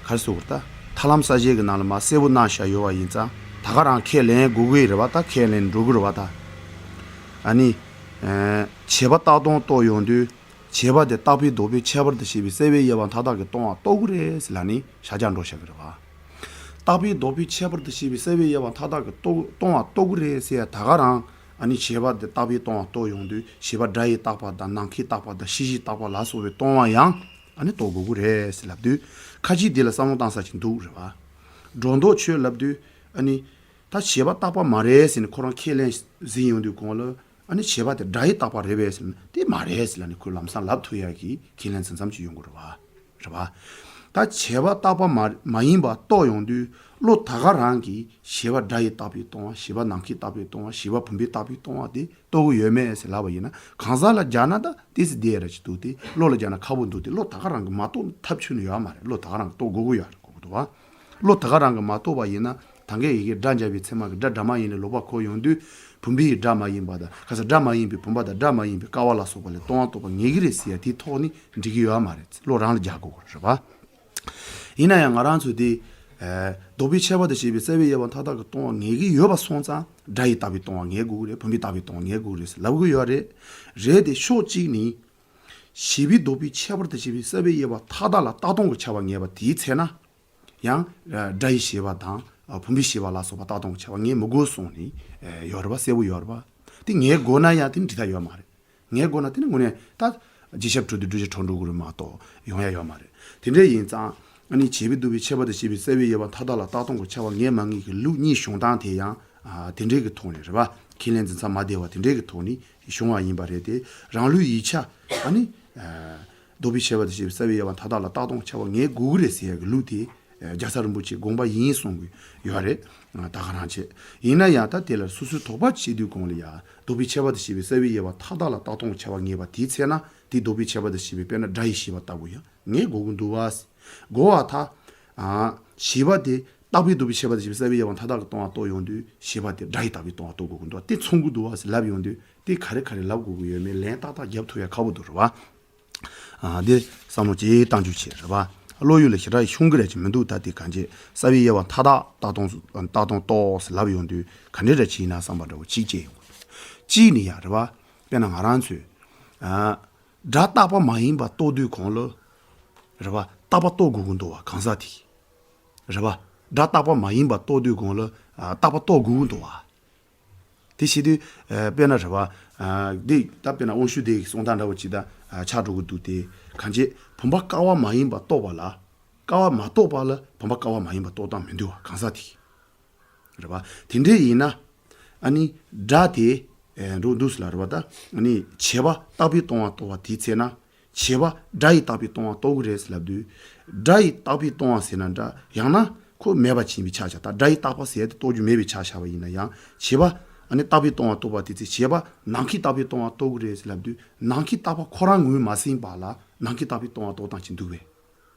ག་རེ་ཟེར་དགོས་རེད་ད། ཐར་ལམ་གསལ་བྱེད་ཀྱི་ནང་ལ་མར་གསལ་པོ་གནང་བཞག་ཡོད་པ་ཡིན་ཙང་ད་ག་རང་ཁས་ལེན་དགོས་ཀྱི་རེད་པ། ད་ཁས་ལེན་འགྲོ་གི་རེད་པ་ད། ཨ་ནི། ཨེ། བྱས་པ་རྟག་སྟོང་རྟོགས་ཡོང་དུས། བྱས་པ་དེ་རྟག་པས་ལྡོག་པའི་ཁྱད་པར་དུ་བྱས་པའི་རྩ་བའི་དབྱེ་བ་མཐའ་དག་གིས་སྟོང་པར་རྟོགས་ཀྱི་རེད་ཟེར་ལབ་ནས་ཤར་རྒྱག་འགྲོ་བཞག་གི་རེད་པ། རྟག་པས་ལྡོག་པའི་ཁྱད་པར་དུ་བྱས་པའི་རྩ་བའི་དབྱེ་བ་མཐའ་དག་གིས་རྟོགས་སྟོང་པར་རྟོགས་ཀྱི་རེད་ཟེར་ཡ་ད་ག་རང་། ཨ་ནི་བྱས་པ་དེ་རྟག་པས་སྟོང་པར་རྟོགས་ཡོང་དུས་བྱས་པ་སྒྲ་ཡི་རྟག་པ་དང་ནམ་མཁའི་རྟག་པ་དང་ཕྱི་གཞིའི་རྟག་པ་ལ་སོགས་པའི་སྟོང་པ་ཡང་ཨ་ནི་རྟོགས་དགོས་ཀྱི་རེད་ཟེར་ལབ་དུས། ཁ་ཅིག་འདི་ལ་བསམ་བློ་བཏང་ས་ཅིག་འདུག་རེད་པ། སྒྲོ་འདོགས་ཆོད་ལབ་དུས། ཨ་ནི་ད་བྱས་པ་རྟག་པ་མ་རེད་ཟེར་ནས་ཁོ་རང་ཁས་ལེན་ཟིན་ཡོང་དུས་གོང་ལ། ཨ་ནི་བྱས་པ་དེ་སྒྲ་ཡི་རྟག་པ་རེད་པས་ཟེར་ན་དེ་མ་རེད་ཟེར་ལབ་ནས་ཁོས་ལམ་སང་ལབ་ཐུབ་ཡག་གི་ཁས་ལེན་ཙམ་ཙམ་ཅིག་ཡོང་གི་རེད་པ། རེད་པ། ད་བྱས་པ་རྟག་པ་མ་མ་ཡིན་པ་རྟོགས་ཡོང་དུས་བློ་ད་ག་རང་གིས་བྱས་པ་སྒྲ་ཡི་རྟག་པས་སྟོང་པ། བྱས་པ་ནམ་མཁའི་རྟག་པས་སྟོང་པ། བྱས་པ་བུམ་པའི་རྟག་པས་སྟོང་པ་དེ་རྟོགས་ཀྱི་ཡོད་མེད་ཟེར་ལབ་པ་ཡིན་ན། གང་ཟག་ལ་སྦྱར་ན་ད་ཏོག་ཙམ་བདེ་ར་ཅིག་འདུག་སྟེ། བློ་ལ་སྦྱར་ན་ཁག་པོ་འདུག་སྟེ། བློ་ད་ག་རང་གིས་མ་རྟོགས་ཐབས་ཆོད་ནི་ཡོད་མ་རེད། བློ་ད་ག་རང་གིས་རྟོགས་དགོས་ཀྱི་ཡོད་རེད། གོ་གི་འདུག་པ། བློ་ད་ག་རང་གིས་མ་རྟོགས་པ་ཡིན་ན། ད་གིན་ཡི་གེ་སྒྲ་འཇགས་པའི་ཚད་མ་གི་སྒྲ་སྒྲ་མ་ཡིན་ལས་ལོག་པ་ཁོ་ཡོང་དུས། བུམ་པའི་སྒྲ་མ་ཡིན་པ་དང་། ག་ས་སྒྲ་མ་ཡིན་པའི་བུམ་པ་དང་སྒྲ་མ་ཡིན་པའི་ཀ་བ་ལ་སོགས་པ་ལས་སྟོང་པ་རྟོགས་པ་ངེས་ཀྱི་རེད་ཟེར་ཡ་དེའི་ཐོག་ནས་འགྲིག་གི་ཡོད་མ་རེད། བློ་རང་ལ་རྒྱག་དགོས་རེད་པ། ཡིན་ན་ཡང་ང་རང་ཚོས་དེ། ཨ་ལྡོག་པའི་ཁྱད་པར་དུ་བྱས་པའི་རྩ་བའི་དབྱེ་བ་མཐའ་དག་གིས་སྟོང་པ་ངེས་ཀྱི་ཡོད་པ་སོང་ཙང་། སྒྲ་ཡི་རྟག་པས་སྟོང་པ་ངེས་དགོས་ཀྱི་རེད། བུམ་པའི་རྟག་པས་སྟོང་པ་ངེས་དགོས་ཀྱི་རེད་ཟེར་ལབ་ཀྱི་ཡོད་རེད། རེད་དེ་ཕྱོགས་གཅིག་ནས། བྱས་པས་ལྡོག་པའི་ཁྱད་པར་དུ་བྱས་པའི་རྩ་བའི་དབྱེ་བ་མཐའ་དག་ལ་རྟག་སྟོང་གི་ཁྱབ་པ་ངེས་པ་དེའི་ཚེ་ན། ཡང་སྒྲ་ཡི་བྱས་པ་དང་བུམ་པའི་བྱས་པ་ལ་སོགས་པ་རྟག་སྟོང་གི་ཁྱབ་པ་ངེས་མི་དགོས་གསུངས་ནས་ཡོད་རེད་པ། གསལ་པོ་ཡོད་རེད་པ། དེ་ངེས་དགོས་ན་ཡང་དེ་འགྲིག་ཐབས་ཡོད་མ་རེད། ངེས་དགོས་ན་དེ་ནི་དངོས་གནས་ད་རྗེས་ཁྱབ་གྲོལ་དུས་བསྒྲུབ་བྱ་གྲོལ་འགྲོ་གི་རེད་མ་གཏོགས་ཡོང་ཡ་ཡོད་མ་རེད། དེ་འདྲ་ཡིན་ཙང་། ཨ་ནི་བྱས་པས་ལྡོག་པའི་ཁྱད་པར་དུ་བྱས་པའི་རྩ་བའི་དབྱེ་བ་མཐའ་དག་ལ་རྟག་སྟོང་གི་ཁྱབ་པ་ངེས་མ་ངེས་ཀྱི་ལུགས་གཉིས་བྱུང་སྟངས་དེ་ཡང་། ཨ་དེ་འདྲའི་གི་ཐོག་ནས་རེད་པ། ཁས་ལེན་འཛིན་ས་མ་བདེ་བ་དེ་འདྲའི་གི་ཐོག་ནས་བྱུང་བ་ཡིན་པ་རེད་དེ། རང་ལུགས་ཡིག་ཆ། ཨ་ནི། ཨ་ལྡོག་པའི་ཁྱད་པར་དུ་བྱས་པའི་རྩ་བའི་དབྱེ་བ་མཐའ་དག་ལ་རྟག་སྟོང་ཁྱབ་པ་ངེས་དགོས་ཀྱི་རེད་ཟེར་ཡ་གི་ལུགས་དེ། ཨ་རྒྱལ་ཚབ་རིན་པོ་ཆེའི་དགོངས་པ་ཡིན་གསུང་གི་ཡོད་རེད། ཨ་ད་ག་རང་བྱས། ཡིན་ན་ཡང་ད་དེ་ལ་སོ་སོའི་དོགས་པ་བྱེད་དུས་གོང་ལ་ཡ། ལྡོག་པའི་ཁྱད་པར་དུ་བྱས་པའི་རྩ་བའི་དབྱེ་བ་མཐའ་དག་ལ་རྟག་སྟོང་ཁྱབ་པ་ངེས་པ་དེའི་ཚེ་ན། དེ་ལྡོག་པའི་ཁྱད་པར་དུ་བྱས་པའི་དཔེར་ན་སྒྲ་ཡི་བྱས་པ་ལྟ་བུ་ཡང་ངེས་དགོས་ཀྱི་འདུག་པ། གོ་བ་ད། ཨ་བྱས་པ་དེ་རྟག་པས་ལྡོག་པའི་ཁྱད་པར་དུ་བྱས་པའི་རྩ་བའི་དབྱེ་བ་མཐའ་དག་གིས་སྟོང་པར་རྟོགས་ཡོང་དུས། བྱས་པ་དེ་སྒྲ་ཡི་རྟག་པས་སྟོང་པར་རྟོགས་དགོས་ཀྱི་འདུག་པ། དེ་མཚུངས་ཀྱི་འདུག་པ་ཟེར་ལབ་ཡོང་དུས། དེ་ག་རེ་ག་རེ་ལབ་དགོས་ཀྱི་ཡོད་མེད་ལན་ཏག་ཏག་རྒྱབ་ཐུབ་ཡ་ཁག་པོ་འདུག་རེད་པ། ཨ་འདི་བསམ་བློ་ཅིག་བཏང་རྒྱུ་བྱས་རེད་པ། བློ་ཡུལ་ལ་ཞེ་དྲག་ཤོང་གི་རེད་ཅིག་མི་འདུག་ད་དེ་གང་བྱས་རྩ་བའི་དབྱེ་བ་མཐའ་དག་རྟག་སྟོང་རྟག་སྟོང་རྟོགས་ཟེར་ལབ་ཡོང་དུས་ག་འདྲ་འདྲ་ཅིག་ཡིན་ན་བསམ་པ་འདྲ་བོ་ཅིག་སྐྱེས་ཡོང་གི་འདུག་གཅིག་ནི་ཡ་རེད་པ། དཔེར་ན་ང་རང་ཚོས། ཨ་སྒྲ་རྟག་པ་མ་ཡིན་པ་རྟོགས་དུས་གོང་ལ། རེད་པ། རྟག་པ་རྟོགས་དགོས་ཀྱི་འདུག་པ་གང་ཟག་དེ། རེད་པ། སྒྲ་རྟག་པ་མ་ཡིན་པ་རྟོགས་དུས་གོང་ལ། ཨ་རྟག་པ་རྟོགས་དགོས་ཀྱི་འདུག་པ། དེ་བྱེད་དུས། ཨ་དཔེར་ན་རེད་པ། ཨ་འདི་ད་དཔེར་ན་དབང་ཕྱུག་སྡེ་གི་གསུང་སྟངས་འདྲ་བོ་ཅིག་ད་ཨ་ཆགས་འགྲོ་གི་འདུག་སྟེ། གང་བྱས་བུམ་པ་ཀ་བ་མ་ཡིན་པ་རྟོགས་པ་ལ། ཀ་བ་མ་རྟོགས་པ་ལ་བུམ་པ་ཀ་བ་མ་ཡིན་པ་རྟོགས་སྟངས་མི་འདུག་པ་གང་ཟག་དེ། རེད་པ། དེ་འདྲ་ཡིན་ན། ཨ་ནི་སྒྲ་དེ། ཨེ་འགྲོ་འདུག་སེ་ལ་རེད་པ་ད། ཨ་ནི་བྱས་པ་རྟག་པས་སྟོང་པར་རྟོགས་པ་དེའི་ཚེ་ན། བྱས་པ་སྒྲ་ཡི་རྟག་པས་སྟོང་པར་རྟོགས་ཀྱི་རེད་ཟེར་ལབ་དུས། སྒྲ་ཡི་རྟག་པས་སྟོང་པ་ཟེར་ན་འདྲ། ཡང་ན་ཁོ་མེད་པ་ཕྱིན་པའི་ཆ་བཞག་ད་སྒྲ་ཡི་རྟག་པ་ཟེར་ཡ་དེ་རྟོགས་རྒྱུ་མེད་པའི་ཆ་བཞག་པ་ཡིན་ན་ཡང་། བྱས་པ་ཨ་ནི་རྟག་པས་སྟོང་པར་རྟོགས་པ་དེའི་ཚེ་བྱས་པ་ནམ་མཁའི་རྟག་པས་སྟོང་པར་རྟོགས་ཀྱི་རེད་ཟེར་ལབ་དུས། ནམ་མཁའི་རྟག་པ་ཁོ་རང་ངོས་མ་ཟིན་པ་ལ་ནམ་མཁའི་རྟག་པས་སྟོང་པར་རྟོགས་སྟངས་ཅིག་འདུག་པས།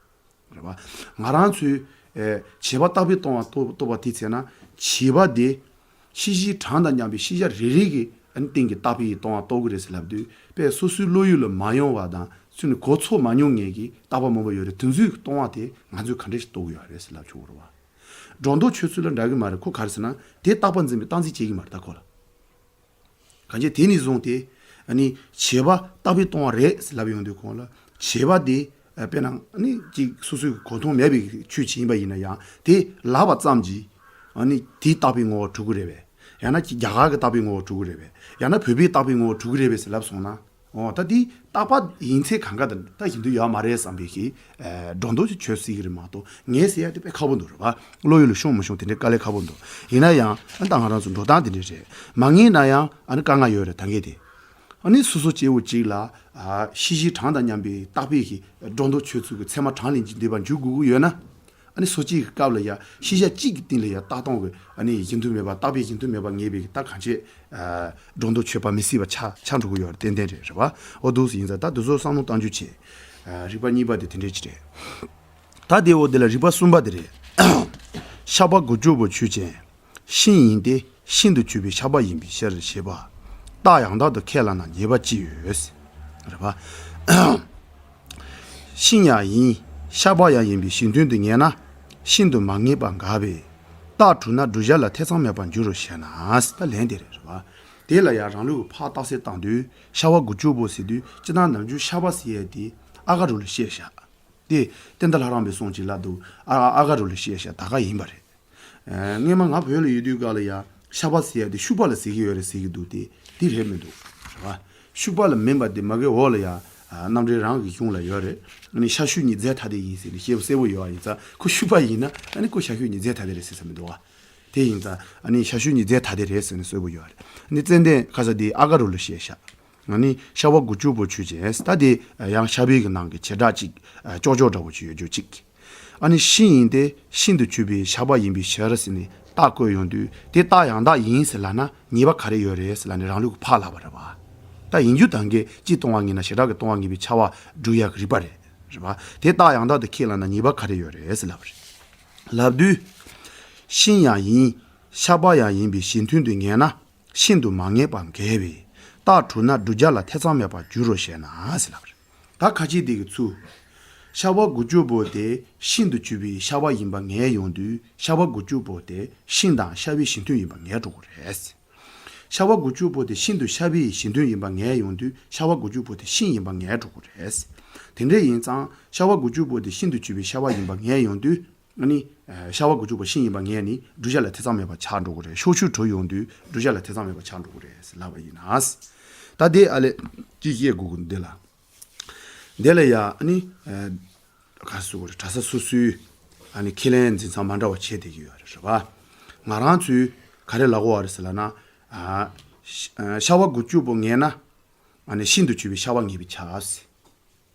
རེད་པ། ང་རང་ཚོས་ཨེ་བྱས་པ་རྟག་པས་སྟོང་པར་རྟོགས་རྟོགས་པ་དེའི་ཚེ་ན། བྱས་པ་དེ་ཕྱི་གཞིའི་གྲངས་དང་མཉམ་པའི་ཤེས་བྱ་རེ་རེ་གི་ཨ་ནི་སྟེང་གི་རྟག་པས་སྟོང་པར་རྟོགས་ཀྱི་རེད་ཟེར་ལབ་དུས། དཔེ་སོ་སོའི་བློ་ཡུལ་ལ་མ་ཡོང་བ་དང་ ཚུལ་ནི་གོ་ཚོད་མ་མྱོང་ངེས་ཀྱི་རྟག་པ་མང་པོ་ཡོད་རེད། དེ་ཚོའི་ལྟུང་བ་དེ་ང་ཚོས་ག་འདྲ་ཞིག་རྟོགས་ཀྱི་ཡོད་རེད་ཟེར་ལབ་ཆོག་གི་རེད་བ། སྒྲོ་འདོགས་ཆོད་ཚུལ་ལ་འདྲ་གི་མ་རེད། ཁོ་ག་རེ་ཟེར་ན་དེ་རྟག་པ་འཛིན་པའི་རྟག་འཛིན་བྱེད་ཀྱི་མ་རེད་ད་ཁོ་ལ། གང་ཅི་དེ་ནས་བཟུང་སྟེ་ཨ་ནི་བྱས་པ་རྟག་པའི་ལྟུང་བ་རེད་ཟེར་ལབ་ཡོང་དུས་ཁོང་ལ་བྱས་པ་དེ་དཔེར་ན་ཨ་ནི་ཅིག་སོ་སོའི་གོ་མཐོང་མེད་པའི་ཆོས་ཅིག་ཡིན་པ་ཡིན་ན་ཡང་དེ་ལབ་པ་ཙམ་གྱིས་ཨ་ནི་དེའི་རྟག་པའི་ངོ་བོ་གྲུབ་ཀྱི་རེད་པས། ཡང་ན་ཅིག་རྒྱ་གར་གྱི་རྟག་པའི་ངོ་བོ་གྲུབ་ཀྱི་རེད་པས། ཡང་ན་བོད་པའི་རྟག་པའི་ངོ་བོ་གྲུབ་ཀྱི་རེད་པས་ཟེར་ལབ་སོང་ན། འོ་ད་དེ་རྟག་པ་ཡིན་ཚད་གང་ག་དང་ད་ཡིན་དུ་ཡོད་མ་རེད་བསམ་པའི་གི་སྒྲོ་འདོགས་ཅིག་ཆོད་སྲིད་ཀྱི་རེད་མ་གཏོགས་ངས་ཟེར་ཡ་དེ་དཔེ་ཁག་པོ་འདུག་རེད་བ། བློ་ཡུལ་ལ་ཤོང་མི་ཤོང་དེ་འདྲའི་དཀའ་ལས་ཁག་པོ་འདུག་ཡིན་ན་ཡང་ཨ་ད་ང་རང་ཚོ་འགྲོ་སྟངས་དེ་འདྲ་རེད། མ་ངེས་ན་ཡང་ཨ་ནི་དཀའ་ངལ་ཡོད་རེད་ད་གས་དེ། ཨ་ནི་སོ་སོ་སྐྱེ་བོ་གཅིག་ལ་ཤེས་བཞིན་གྲངས་དང་མཉམ་པའི་རྟག་པའི་གི་སྒྲོ་འདོགས་ཆོད་ཚུལ་གྱི་ཚད་མ་གྲངས་ལས་འདས་པ་འཇུག་དགོས་ཀྱི་ཡོད་ན། ཨ་ནི་སོ་སྐྱེའི་སྐབས་ལ་ཡང་ཤེས་བྱ་གཅིག་གི་སྟེང་ལ་ཡང་རྟག་སྟོང་གི་ཨ་ནི་ཡིན་དུ་མེད་པ་རྟག་པའི་ཡིན་དུ་མེད་པ་ངེས་པའི་རྟགས་གང་ཆེ་སྒྲོ་འདོགས་ཆོད་པ་མི་སྲིད་པ་ཆགས་ཆགས་འགྲོ་གི་ཡོད་རེད། ཏན་ཏན་རེད་རེད་བ། འོ་འདུག་སེ་ཡིན་ཙང་ད་འདི་ཚོ་བསམ་བློ་གཏང་རྒྱུ་བྱེད། རིགས་པ་གཉིས་པ་དེ་དེ་འདྲས་ཅིག་རེད། ད་དེ་འོ་དེ་ལ་རིགས་པ་གསུམ་པ་དེ་རེད། ཤ་པ་དགུ་བཅུ་པོ་ཆོས་ཅན། ཤིང་ཡིན་ཏེ་ཤིན་ཏུ་ཆུད་པའི་ཤ་པ་ཡིན་པའི་ཕྱིར་ཞེས་པ། རྟགས་ཡང་དག་ཏུ་ཁས་བླངས་ན་ཉེས་པ་ཅི་ཡོད། རེད་པ། ཤིང་ཡང་ཡིན། ཤ་པ་ཡང་ཡིན་པའི་གཞི་མཐུན་དུ་ངེས་ན། ཤིན་ཏུ་མ་ངེས་པ་འགལ་བས། རྟགས་གྲུབ་ན་བསྒྲུབ་བྱ་ལ་ཐེ་ཚོམ་མེད་པར་འགྱུར་རོ་ཞེ་ན། ད་ལན་དེ་རེད་རེད་པ། དེ་ལ་ཡང་རང་ལུགས་ཀྱི་ཕར་རྟགས་གསལ་བཏང་དུས་ཤ་པ་དགུ་བཅུ་པོ་ཟེར་དུས་སྤྱིར་བཏང་ནམ་རྒྱུན་ཤ་པ་ཟེར་ཡས་དེ་ཨ་ག་རུ་ལ་བཤད་བཞག་དེ་ཏནྟ་ལྷ་རམས་པའི་གསུང་ཅིག་ལ་འདུག་ཨ་ཨ་ག་རུ་ལ་བཤད་བཞག་ད་ག་ཡིན་པ་རེད། སྔས་མ་ང་བོད་ལ་ཡོད་དུས་སྐབས་ལ་ཡང་ཤ་པ་ཟེར་ཡ་དེ་ཤུག་པ་ལ་ཟེར་གྱི་ཡོད་རེད་ཟེར་གྱི་འདུག་དེ་དེ་རེད་མི་འདུག་རེད་བ། ཤུག་པ་ལ་མིན་པ་དེ་མ་གི་འོག་ལ་ཡང་རྣམ་འགྲེལ་རང་གི་གཞུང་ལ་ཡོད་རེད། ཨ་ནི་ཤ་ཤུག་གཉིས་རྫས་ཐ་དད་ཡིན་ཟེར་ནས་བཤད་པ་གསལ་པོ་ཡོད་པ་ཡིན་ཙང་ཁོ་ཤུག་པ་ཡིན་ན་ཨ་ནི་ཁོ་ཤ་ཤུག་གཉིས་རྫས་ཐ་དད་རེད་ཟེར་ས་མི་འདུག་བ། དེ་ཡིན་ཙང་ཨ་ནི་ཤ་ཤུག་གཉིས་རྫས་ཐ་དད་རེད་ཟེར་ནས་གསལ་པོ་ཡོད་རེད། ཨ་ནི་ཙན་དན་ཁ་ས་དེ་ཨ་ག་རུ་ལ་བཤད་ཤག་ང་ནི་ཤ་པ་དགུ་བཅུ་པོ་ཆོས་ཅན། ད་དེ་ཡང་ཤ་པའི་གི་ནང་གི་བྱེ་བྲག་ཅིག་ཨ་ཅོག་ཅོག་འདྲ་པོ་ཅིག་ཡོད་རྒྱུ་ཅིག་ཨ་ནི་ཤིང་ཡིན་ཏེ་ཤིན་ཏུ་ཆུད་པའི་ཤ་པ་ཡིན་པའི་ཕྱིར་ཟེར་ནས་རྟགས་བཀོད་ཡོང་དུས་དེ་རྟགས་ཡང་དག་ཡིན་ཟེར་ལབ་ན་ཉེས་པ་ག་རེ་ཡོད་རེད་ཟེར་ལབ་ནས་རང་ལུགས་ཀྱི་ཕར་ལབ་པ་རེད་པ། ད་ཡིན་རྒྱུ་དང་གི་སྤྱིའི་ལྟུང་བ་ངེས་ན་བྱེ་བྲག་གི་ལྟུང་བ་ངེས་པའི་ཁྱབ་པ་སྒྲུབ་ཡག་གི་རིགས་པ་རེད། རེད་པ། དེ་རྟགས་ཡང་དག་ཏུ་ཁས་བླངས་ན་ཉེས་པ་ག་རེ་ཡོད་རེད་ཟེར་ལབ་པ་རེད། ལབ་དུས། ཤིང་ཡང་ཡིན། ཤ་པ་ཡང་ཡིན་པའི་གཞི་མཐུན་དུ་ངེས་ན། ཤིན་ཏུ་མ་ངེས་པ་འགལ་བས། རྟགས་གྲུབ་ན་བསྒྲུབ་བྱ་ལ་ཐེ་ཚོམ་མེད་པར་འགྱུར་རོ་ཞེ་ན་ཟེར་ལབ་པ་རེད། ད་ཁ་ཅིག་དེ་གི་ཚུལ། ཤ་པ་དགུ་བཅུ་པོ་དེ་ཤིན་ཏུ་ཆུད་པའི་ཤ་པ་ཡིན་པ་ངེས་ཡོང་དུས་ཤ་པ་དགུ་བཅུ་པོ་དེ་ཤིང་དང་ཤ་པའི་གཞི་མཐུན་ཡིན་པ་ངེས་འགྲོ་གི་རེད། ཤ་པ་དགུ་བཅུ་པོ་དེ་ཤིན་ཏུ་ཤ་པའི་གཞི་མཐུན་ཡིན་པ་ངེས་ཡོང་དུས་ཤ་པ་དགུ་བཅུ་པོ་དེ་ཤིང་ཡིན་པ་ངེས་འགྲོ་གི་རེད། དེ་འདྲ་ཡིན་ཙང་ཤ་པ་དགུ་བཅུ་པོ་དེ་ཤིན་ཏུ་ཆུད་པའི་ཤ་པ་ཡིན་པ་ངེས་ཡོང་དུས། ཨ་ནི། ཤ་པ་དགུ་བཅུ་པོ་ཤིང་ཡིན་པ་ངེས་ནི་བསྒྲུབ་བྱ་ལ་ཐེ་ཚོམ་མེད་པ་ཆགས་འགྲོ་གི་རེད། ཕྱོགས་ཆོས་གྲུབ་ཡོང་དུས་བསྒྲུབ་བྱ་ལ་ཐེ་ཚོམ་མེད་པ་ཆགས་འགྲོ་གི་རེད་ཟེར་ལབ་པ་ཡིན་ན། ད་དེ་ཨ་ལས་ཅི་བཤད་དགོས་ཀྱི་འདི་ལ། འདི་ལ་ཡ་ཨ་ནི། ག་སུ་གོ་རེ་གྲྭ་ས་སོ་སོའི་ཨ་ནི་ཁས་ལེན་འཛིན་མཚམས་མ་འདྲ་བ་བྱས་བསྡད་ཀྱི་ཡོད་རེད་རེད་བ། ང་རང་ཚོས་ག་རེ་ལབ་དགོས་བ་རེད་ཟེར་ལབ་ན། ཤ་པ་དགུ་བཅུ་པོ་ངེས་ན། ཨ་ནི་ཤིན་ཏུ་ཆུད་པའི་ཤ་པ་ངེས་པའི་ཆ་ཟེར།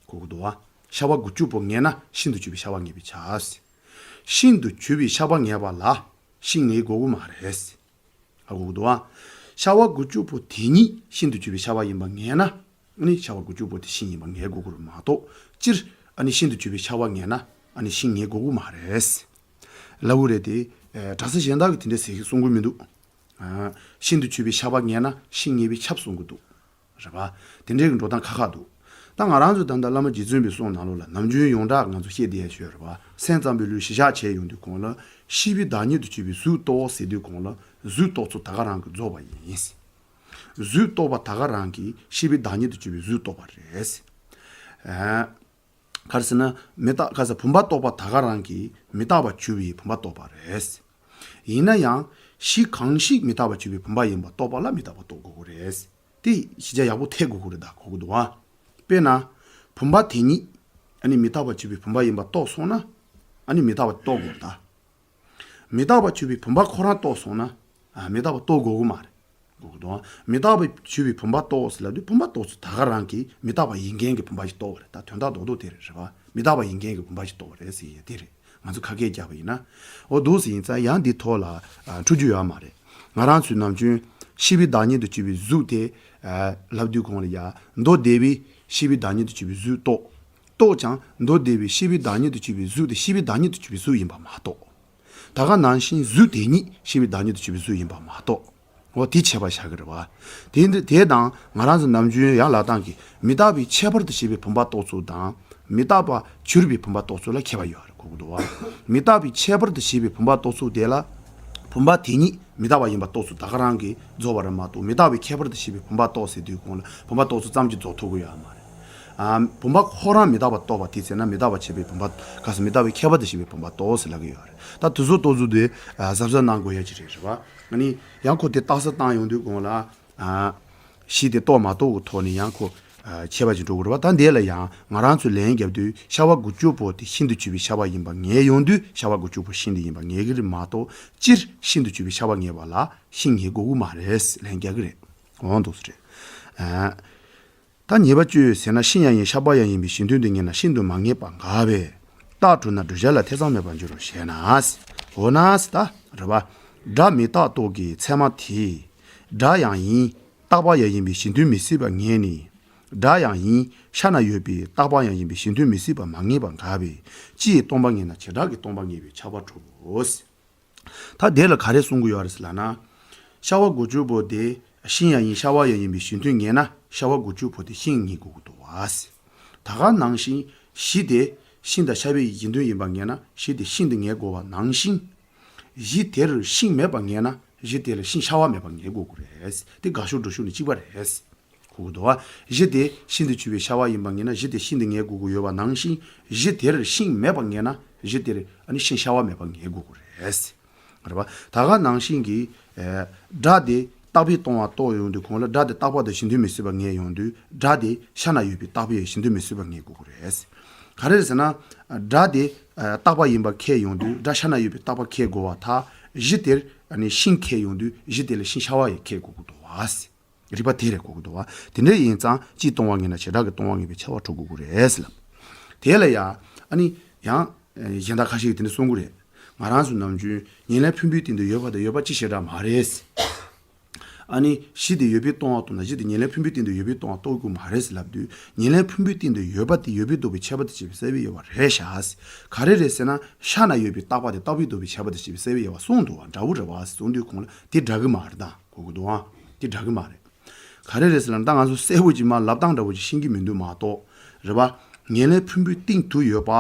གོ་གི་འདུག་བ། ཤ་པ་དགུ་བཅུ་པོ་ངེས་ན་ཤིན་ཏུ་ཆུད་པའི་ཤ་པ་ངེས་པའི་ཆ་ཟེར། ཤིན་ཏུ་ཆུད་པའི་ཤ་པ་ངེས་པ་ལ་ཤིང་ངེས་དགོས་ཀྱི་མ་རེད་ཟེར། ཧ་གོ་གི་འདུག་བ། ཤ་པ་དགུ་བཅུ་པོ་དེ་ཉིད་ཤིན་ཏུ་ཆུད་པའི་ཤ་པ་ཡིན་པ་ངེས་ན། ཨ་ནི་ཤ་པ་དགུ་བཅུ་པོ་དེ་ཤིང་ཡིན་པ་ངེས་དགོས་ཀྱི་རེད་མ་གཏོགས་སྤྱིར་ཨ་ནི་ཤིན་ཏུ་ཆུད་པའི་ཤ་པ་ངེས་ན་ཨ་ནི་ཤིང་ངེས་དགོས་ཀྱི་མ་རེད། ལབ་དགོས་རེད་དེ། གྲྭ་ས་གཞན་དག་གིས་དེ་འདྲ་ཟེར་གི་གསུང་གི་མི་འདུག་ཤིན་ཏུ་ཆུད་པའི་ཤ་པ་ངེས་ན་ཤིང་ངེས་པས་ཁྱབ་གསུང་གི་འདུག་རེད་པ། དེ་འདྲའི་གི་འགྲོ་སྟངས་ཁག་ཁག་འདུག་ད་ང་རང་ཚོ་ད་ལྟ་བླ་མ་རྗེ་བཙུན་པའི་གསུང་ནང་ལོགས་ལ་ནམ་རྒྱུན་ཡོངས་གྲགས་ང་ཚོ་བཤད་བསྡད་ཡ་ཞིག་ཡོད་རེད་པ། སེམས་ཙམ་པའི་ལུས་གཞི་བཞག་བྱས་ཡོང་དུས་གོང་ལ་ཤེས་པའི་བདག་ཉིད་དུ་གྱུར་པའི་གཟུགས་རྟོགས་ཟེར་དུས་གོང་ལ་གཟུགས་རྟོགས་ཚུལ་ད་ག་རང་གིས་རྫོགས་པ་ཡིན། གཟུགས་རྟོགས་པ་ད་ག་རང་གིས་ཤེས་པའི་བདག་ཉིད་དུ་གྱུར་པའི་གཟུགས་རྟོགས་པ་རེད། ཨ། ག་རེ་ཟེར་ན་མི་རྟག་ག་ཟེར་བུམ་པ་རྟོགས་པ་ད་ག་རང་གིས་མི་རྟག་པར་གྱུར་པའི་བུམ་པ་རྟོགས་པ་རེད། ཡིན་ན་ཡང་གཞི་གང་ཞིག་མི་རྟག་པར་གྱུར་པའི་བུམ་པ་ཡིན་པ་རྟོགས་པ་ལ་མི་རྟག་པ་རྟོགས་དགོས་ཀྱི་རེད། དེ་གཞི་རྒྱ་ཡག་པོ་ཐེག་དགོས་ཀྱི་རེད་ད་གོ་གི་འདུག་ཨ། དཔེར་ན། བུམ་པ་དེ་ཉིད་ཨ་ནི་མི་རྟག་པར་གྱུར་པའི་བུམ་པ་ཡིན་པ་རྟོགས་སོང་ན་ཨ་ནི་མི་རྟག་པ་རྟོགས་དགོས་རེད་ད། མི་རྟག་པར་གྱུར་པའི་བུམ་པ་ཁོ་རང་རྟོགས་སོང་ན། ཨ། མི་རྟག་པ་རྟོགས་དགོས་ཀྱི་མ་རེད། དགོས་ཀྱི་འདུག་མི་རྟག་པར་གྱུར་པའི་བུམ་པ་རྟོགས་ཟེར་ལབ་དུས་བུམ་པ་རྟོགས་ཚུལ་ད་ག་རང་གིས་མི་རྟག་པ་ཡིན་མཁན་གྱི་བུམ་པ་ཞིག་རྟོགས་པ་རེད་ད། དོན་དག་རྡོག་རྡོག་དེ་རེད་རེད་པ། མི་རྟག་པ་ཡིན་མཁན་གྱི་བུམ་པ་ཞིག་རྟོགས་པ་རེད་ཟེར་ཡས་དེ་རེད། ང་ཚོ་ཁ་སྐད་རྒྱག་པ་ཡིན་ན། འོ་འདུག་ཟེར་ཡིན་ཙང་ཡང་འདི་ཐོག་ལ་ཨ་འཁྲུལ་རྒྱུ་ཡོད་མ་རེད། ང་རང་ཚོས་ནམ་རྒྱུན་ཤེས་པའི་བདག་ཉིད་དུ་གྱུར་པའི་གཟུགས་དེ་ཨ་ལབ་དུས་གོང་ལ་ཡ་མདོ་སྡེ་པས་ཤེས་པའི་བདག་ཉིད་དུ་གྱུར་པའི་གཟུགས་རྟོགས། རྟོགས་ཀྱང་མདོ་སྡེ་པས་ཤེས་པའི་བདག་ཉིད་དུ་གྱུར་པའི་གཟུགས་དེ་ཤེས་པའི་བདག་ཉིད་དུ་གྱུར་པའི་གཟུགས་ཡིན་པ་མ་རྟོགས། ད་ག་ནང་བཞིན་གཟུགས་དེ་ཉིད་ཤེས་པའི་བདག་ཉིད་དུ་གྱུར་པའི་གཟུགས་ཡིན་པ་མ་རྟོགས། འོ་དེ་ཁྱད་པར་བཞག་གི་རེད་བ། དེ་འདི་དེ་དང་ང་རང་ཚོ་ནམ་རྒྱུན་ཡང་ལབ་སྟངས་ཀྱི་མི་རྟག་པའི་ཁྱད་པར་དུ་བྱས་པའི་བུམ་པ་རྟོགས་ཚུལ་དང་། མི་རྟག་པ་གྱུར་པའི་བུམ་པ་རྟོགས་ཚུལ་ལ་ཁྱད་པར་ཡོད་རེད་གོ་གི་འདུག་བ། མི་རྟག་པའི་ཁྱད་པར་དུ་བྱས་པའི་བུམ་པ་རྟོགས་ཚུལ་དེ་ལ། བུམ་པ་དེ་ཉིད་མི་རྟག་པ་ཡིན་པ་རྟོགས་ཚུལ་ད་ག་རང་གིས་རྫོགས་པ་རེད་མ་གཏོགས། མི་རྟག་པའི་ཁྱད་པར་དུ་བྱས་པའི་བུམ་པ་རྟོགས་ཟེར་དུས་གོང་ལ་བུམ་པ་རྟོགས་ཚུལ་ཙམ་གྱིས་རྫོགས་ཐུབ་ཀྱི་ཡོད་མ་རེད། ཨ། བུམ་པ་ཁོ་རང་མི་རྟག་པ་རྟོགས་པ་དེ་ཚེ་ན་མི་རྟག་པ་བྱས་པའི་བུམ་པ། ག་ས་མི་རྟག་པའི་ཁྱད་པར་དུ་བྱས་པའི་བུམ་པ་རྟོགས་ཟེར་ལབ་ཀྱི་ཡོད་རེད། ད་དེ་ཚོ་རྟོགས་ཚུལ་དེ་གཟབ་གཟབ་གནང་དགོས་ཡ་ཅིག་རེད། རེད་བ། ཨ་ནི་ཡང་ཁོ་དེ་རྟགས་གསལ་བཏང་ཡོང་དུས་གོང་ལ། ཨ། གཞི་དེ་རྟོགས་མ་རྟོགས་ཀྱི་ཐོག་ནས་ཡང་ཁོ། ཨ། ཁྱད་པར་ཅིག་འགྲོ་གི་རེད་བ། ད་འདི་ལ་ཡང་ང་རང་ཚོས་ལན་བརྒྱབ་དུས་ཤ་བ་དགུ་བཅུ་པོ་དེ་ཤིན་ཏུ་བཅུ་པའི་ཤ་བ་ཡིན་པ་ངེས་ཡོང་དུས་ཤ་བ་དགུ་བཅུ་པོ་ཤིན་ཏུ་ཡིན་པ་ངེས་ཀྱི་རེད་མ་གཏོགས། སྤྱིར་ཤིན་ཏུ་བཅུ་པའི་ཤ་བ་ངེས་པ་ལ་ཤིན་ངེས་དགོས་ཀྱི་མ་རེད། ལན་རྒྱག་གི་རེད། འོང་འདུག་སེ་རེད། ཨ། ད་ཉེས་པ་བཅུ་ཟེར་ན། ཤིང་ཡང་ཡིན་ཤ་བ་ཡང་ཡིན་པའི་གཞི་མཐུན་དེ་ངེས་ན་ཤིན་ཏུ་མ་ངེས་པ་འགལ་བས། རྟགས་གྲུབ་ན་བསྒྲུབ་བྱ་ལ་ཐེ་ཚོམ་མེད་པར་འགྱུར་རོ་ཞེ་ན། འོ་ན་ད་རེད་བ། སྒྲ་མི་རྟག་རྟོགས་ཀྱི་ཚད་མ་དེས། སྒྲ་ཡང་ཡིན་རྟག་པ་ཡང་ཡིན་པའི་གཞི་མཐུན་མི་སྲིད་པ་ངེས་ནས། སྒྲ་ཡང་ཡིན་ཤ་ན་ཡོད་པའི་རྟག་པ་ཡང་ཡིན་པའི་གཞི་མཐུན་མི་སྲིད་པ་མ་ངེས་པ་འགལ་བས། སྤྱི་ཡི་སྟོང་པ་ངེས་ན་བྱེ་བྲག་གི་སྟོང་པ་ངེས་པའི་ཁྱབ་པ་གྲུབ་བོ། ད་དེ་ལ་ག་རེ་གསུང་གི་ཡོད་རེད་ཟེར་ལབ་ན། ཤ་བ་དགུ་བཅུ་པོ་དེ་ཤིང་ཡང་ཡིན་ཤ་བ་ཡང་ཡིན་པའི་གཞི་མཐུན་ངེས་ན་ཤ་བ་དགུ་བཅུ་པོ་དེ་ཤིང་ངེས་དགོས་ཀྱི་འདུག་བ། ད་ག་ནང་བཞིན་གཞི་དེ་ཤིང་དང་ཤ་བའི་གཞི་མཐུན་ཡིན་པ་ངེས་ན་གཞི་དེ་ཤིན་ཏུ་ངེས་དགོས་པ་ནང་བཞིན། གཞི་དེར་ཤིང་མེད་པ་ངེས་ན་གཞི་དེ་ལ་ཤིང་ཤ་བ་མེད་པ་ངེས་དགོས་ཀྱི་རེད། དེ་དགག་ཤུགས་སྒྲུབ་ཤུགས་ནི་གཅིག་པ་རེད། གོ་གི་འདུག་བ། གཞི་དེ་ཤིན་ཏུ་བཅུ་པའི་ཤ་བ་ཡིན་པ་ངེས་ན་གཞི་དེ་ཤིན་ཏུ་ངེས་དགོས་ཀྱི་ཡོད་པ་ནང་བཞིན། གཞི་དེར་ཤིང་མེད་པ་ངེས་ན་གཞི་དེར་ཨ་ནི་ཤིང་ཤ་བ་མེད་པ་ངེས་དགོས་ཀྱི་རེད། རེད་བ། ད་ག་ནང་བཞིན་གྱི། ཨེ། སྒྲ་དེ་རྟག་པས་སྟོང་བ་རྟོགས་ཡོང་དུས་གོང་ལ་སྒྲ་དེ་རྟག་པ་དང་གཞི་མཐུན་མི་སྲིད་པ་ངེས་ཡོང་དུས་སྒྲ་དེ་ཤ་ན་ཡོད་པའི་རྟག་པའི་གཞི་མཐུན་མི་སྲིད་པ་ངེས་དགོས་ཀྱི་རེད། ག་རེ་རེད་ཟེར་ན། སྒྲ་དེ་ཨ་རྟག་པ་ཡིན་པ་ཁས་ཡོང་དུས་སྒྲ་ཤ་ན་ཡོད་པའི་རྟག་པ་ཁས་དགོས་པ་དང་གཞི་དེར་ཨ་ནི་ཤིང་ཁས་ཡོང་དུས་གཞི་དེ་ལ་ཤིང་ཤ་བ་ཡང་ཁས་དགོས་ཀྱི་འདུག་བ། རིགས་པ་དེ་རེད་གོ་གི་འདུག་བ། དེ་འདྲ་ཡིན་ཙང་སྤྱིའི་སྟོང་པ་ངེས་ན་བྱེ་བྲག་གི་སྟོང་པ་ངེས་པའི་ཁྱབ་པ་གྲུབ་དགོས་ཀྱི་རེད་ཟེར་ལབ། དེ་ལ་ཡང་ཨ་ནི་ཡང་གཞན་དག་ཁ་ཤས་ཀྱིས་དེ་འདྲ་གསུང་གི་རེད། ང་རང་ཚོ་ནམ་རྒྱུན་ཉེར་ལེན་ཕུང་པོའི་སྟེང་དུ་ཡོད་པ་དང་ཡོད་པ་ཅི་ཞེ་དྲག་མ་རེད། ཨ་ནི་གཞི་དེ་ཡོད་པས་སྟོང་པ་རྟོགས་ན་གཞི་དེ་ཉེར་ལེན་ཕུང་པོའི་སྟེང་དུ་ཡོད་པས་སྟོང་པ་རྟོགས་དགོས་མ་རེད་ཟེར་ལབ་དུས་ཉེར་ལེན་ཕུང་པོའི་སྟེང་དུ་ཡོད་པ་དེ་ཡོད་པས་རྟོགས་པའི་ཁྱད་པར་དུ་བྱས་པའི་སེལ་བའི་དབྱེ་བ་རེད་ཤག་ག་རེ་རེད་ཟེར་ན་ཤ་ན་ཡོད་པའི་རྟག་པ་དེ་རྟག་པས་རྟོགས་པའི་ཁྱད་པར་དུ་བྱས་པའི་སེལ་བའི་དབྱེ་བ་གསུངས་འདུག་བ། འདྲ་བོ་རེད་བ་གསུངས་དུས་གོང་ལ་དེ་འདྲ་གི་མ་རེད་ད་གོ་གི་འདུག་ཨ། དེ་འདྲ་གི་མ་རེད། ག་རེ་རེད་ཟེར་ན་ད་ང་ཚོ་གསལ་པོ་ཅིག་མ་ལབ་སྟངས་འདྲ་བོ་ཅིག་ཤེས་ཀྱི་མི་འདུག་མ་གཏོགས། རེད་བ། ཉེར་ལེན་ཕུང་པོའི་སྟེང་དུ་ཡོད་པ།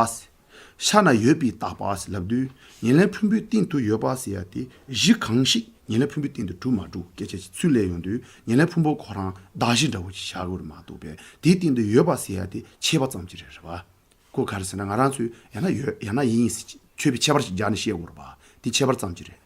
ཤ་ན་ཡོད་པའི་རྟག་པ་ཟེར་ལབ་དུས། ཉེར་ལེན་ཕུང་པོའི་སྟེང་དུ་ཡོད་པ་ཟེར་ཡ་དེ་གཞི་གང་ཞིག་ཉེར་ལེན་ཕུང་པོའི་སྟེང་དུ་གྲུབ་མ་གྲུབ་སྐད་ཆ་ཅིག་ཚུར་སླེབས་ཡོང་དུས་ཉེར་ལེན་ཕུང་པོ་ཁོ་རང་གདགས་གཞི་འདྲ་བོ་ཅིག་བཞག་དགོས་རེད་མ་གཏོགས་པས་དེའི་སྟེང་དུ་ཡོད་པ་ཟེར་ཡ་དེ་ཆད་པ་ཙམ་ཅིག་རེད་རེད་བ། ཁོ་ག་རེ་ཟེར་ན་ང་རང་ཚོས་ཡང་ན་ཡོད་ཡང་ན་ཡིན་ཟེར་ཆོད་པའི་ཁྱད་པར་ཞིག་སྦྱར་ནས་བཤད་དགོས་རེད་པ། དེ་ཁྱད་པར་ཙམ་གྱིས་རེད།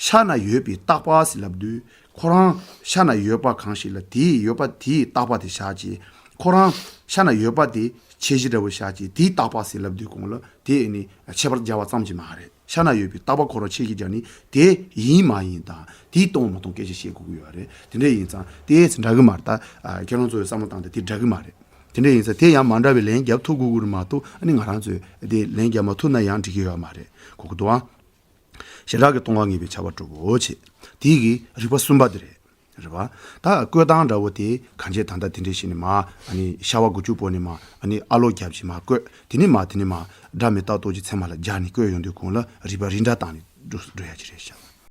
ཤ་ན་ཡོད་པའི་རྟག་པ་ཟེར་ལབ་དུས་ཁོ་རང་ཤ་ན་ཡོད་པ་གང་ཞིག་ལ་དེའི་ཡོད་པ་དེའི་རྟག་པ་དེ་བཞག་ཅིང་ཁོ་རང་ཤ་ན་ཡོད་པ་དེ་ཁྱད་གཞི་འདྲ་བོ་བཞག་ཅིང་དེའི་རྟག་པ་ཟེར་ལབ་དུས་གོང་ལ་དེ་ནི་ཁྱད་པར་སྦྱར་བ་ཙམ་གྱིས་མ་རེད། ཤ་ན་ཡོད་པའི་རྟག་པ་ཁོ་རང་ཁྱད་གཞི་སྦྱར་ནས་དེ་ཡིན་མ་ཡིན་དང་དེ་སྟོང་མ་སྟོང་སྐད་ཆ་བཤད་དགོས་ཀྱི་ཡོད་རེད། དེ་འདྲ་ཡིན་ཙང་དེ་འདྲ་གི་མ་རེད་ད། ཁྱེད་རང་ཚོ་ཡི་བསམ་བློ་བཏང་སྟེ་དེ་འདྲ་གི་མ་རེད། དེ་འདྲ་ཡིན་ཙང་དེ་ཡང་མ་འདྲ་བའི་ལན་རྒྱབ་ཐུབ་དགོས་ཀྱི་རེད་མ་གཏོགས་ཨ་ནི་ང་རང་ཚོས་དེ་ལན་རྒྱབ་མ་ཐུབ་ན་ཡང་འགྲིག་གི་ཡོད་མ་རེད་གོ་གི་འདུག་ཨང་། བྱེ་བྲག་གི་སྟོང་པ་ངེས་པའི་ཁྱབ་པ་གྲུབ་བོ་ཆེ། དེ་གི་རིགས་པ་གསུམ་པ་དེ་རེད། རེད་བ། ད་བཀོད་སྟངས་འདྲ་བོ་དེ་གང་བྱས་ད་ལྟ་དེ་འདྲས་བྱས་ནས་མ་ཨ་ནི་ཤ་བ་དགུ་བཅུ་པོ་ནས་མ་ཨ་ནི་ཨ་ལོ་རྒྱབ་ཅིག་མ་བཀོད་དེ་ནས་མ་དེ་ནས་མ་སྒྲ་མི་རྟག་རྟོགས་ཀྱི་ཚད་མ་ལ་སྦྱར་ནས་བཀོད་ཡོང་དུས་གོང་ལ་རིགས་པ་རིགས་འདྲ་བཏང་ནས་འགྲོ་འགྲོ་ཡ་ཅིག་རེད་ཤག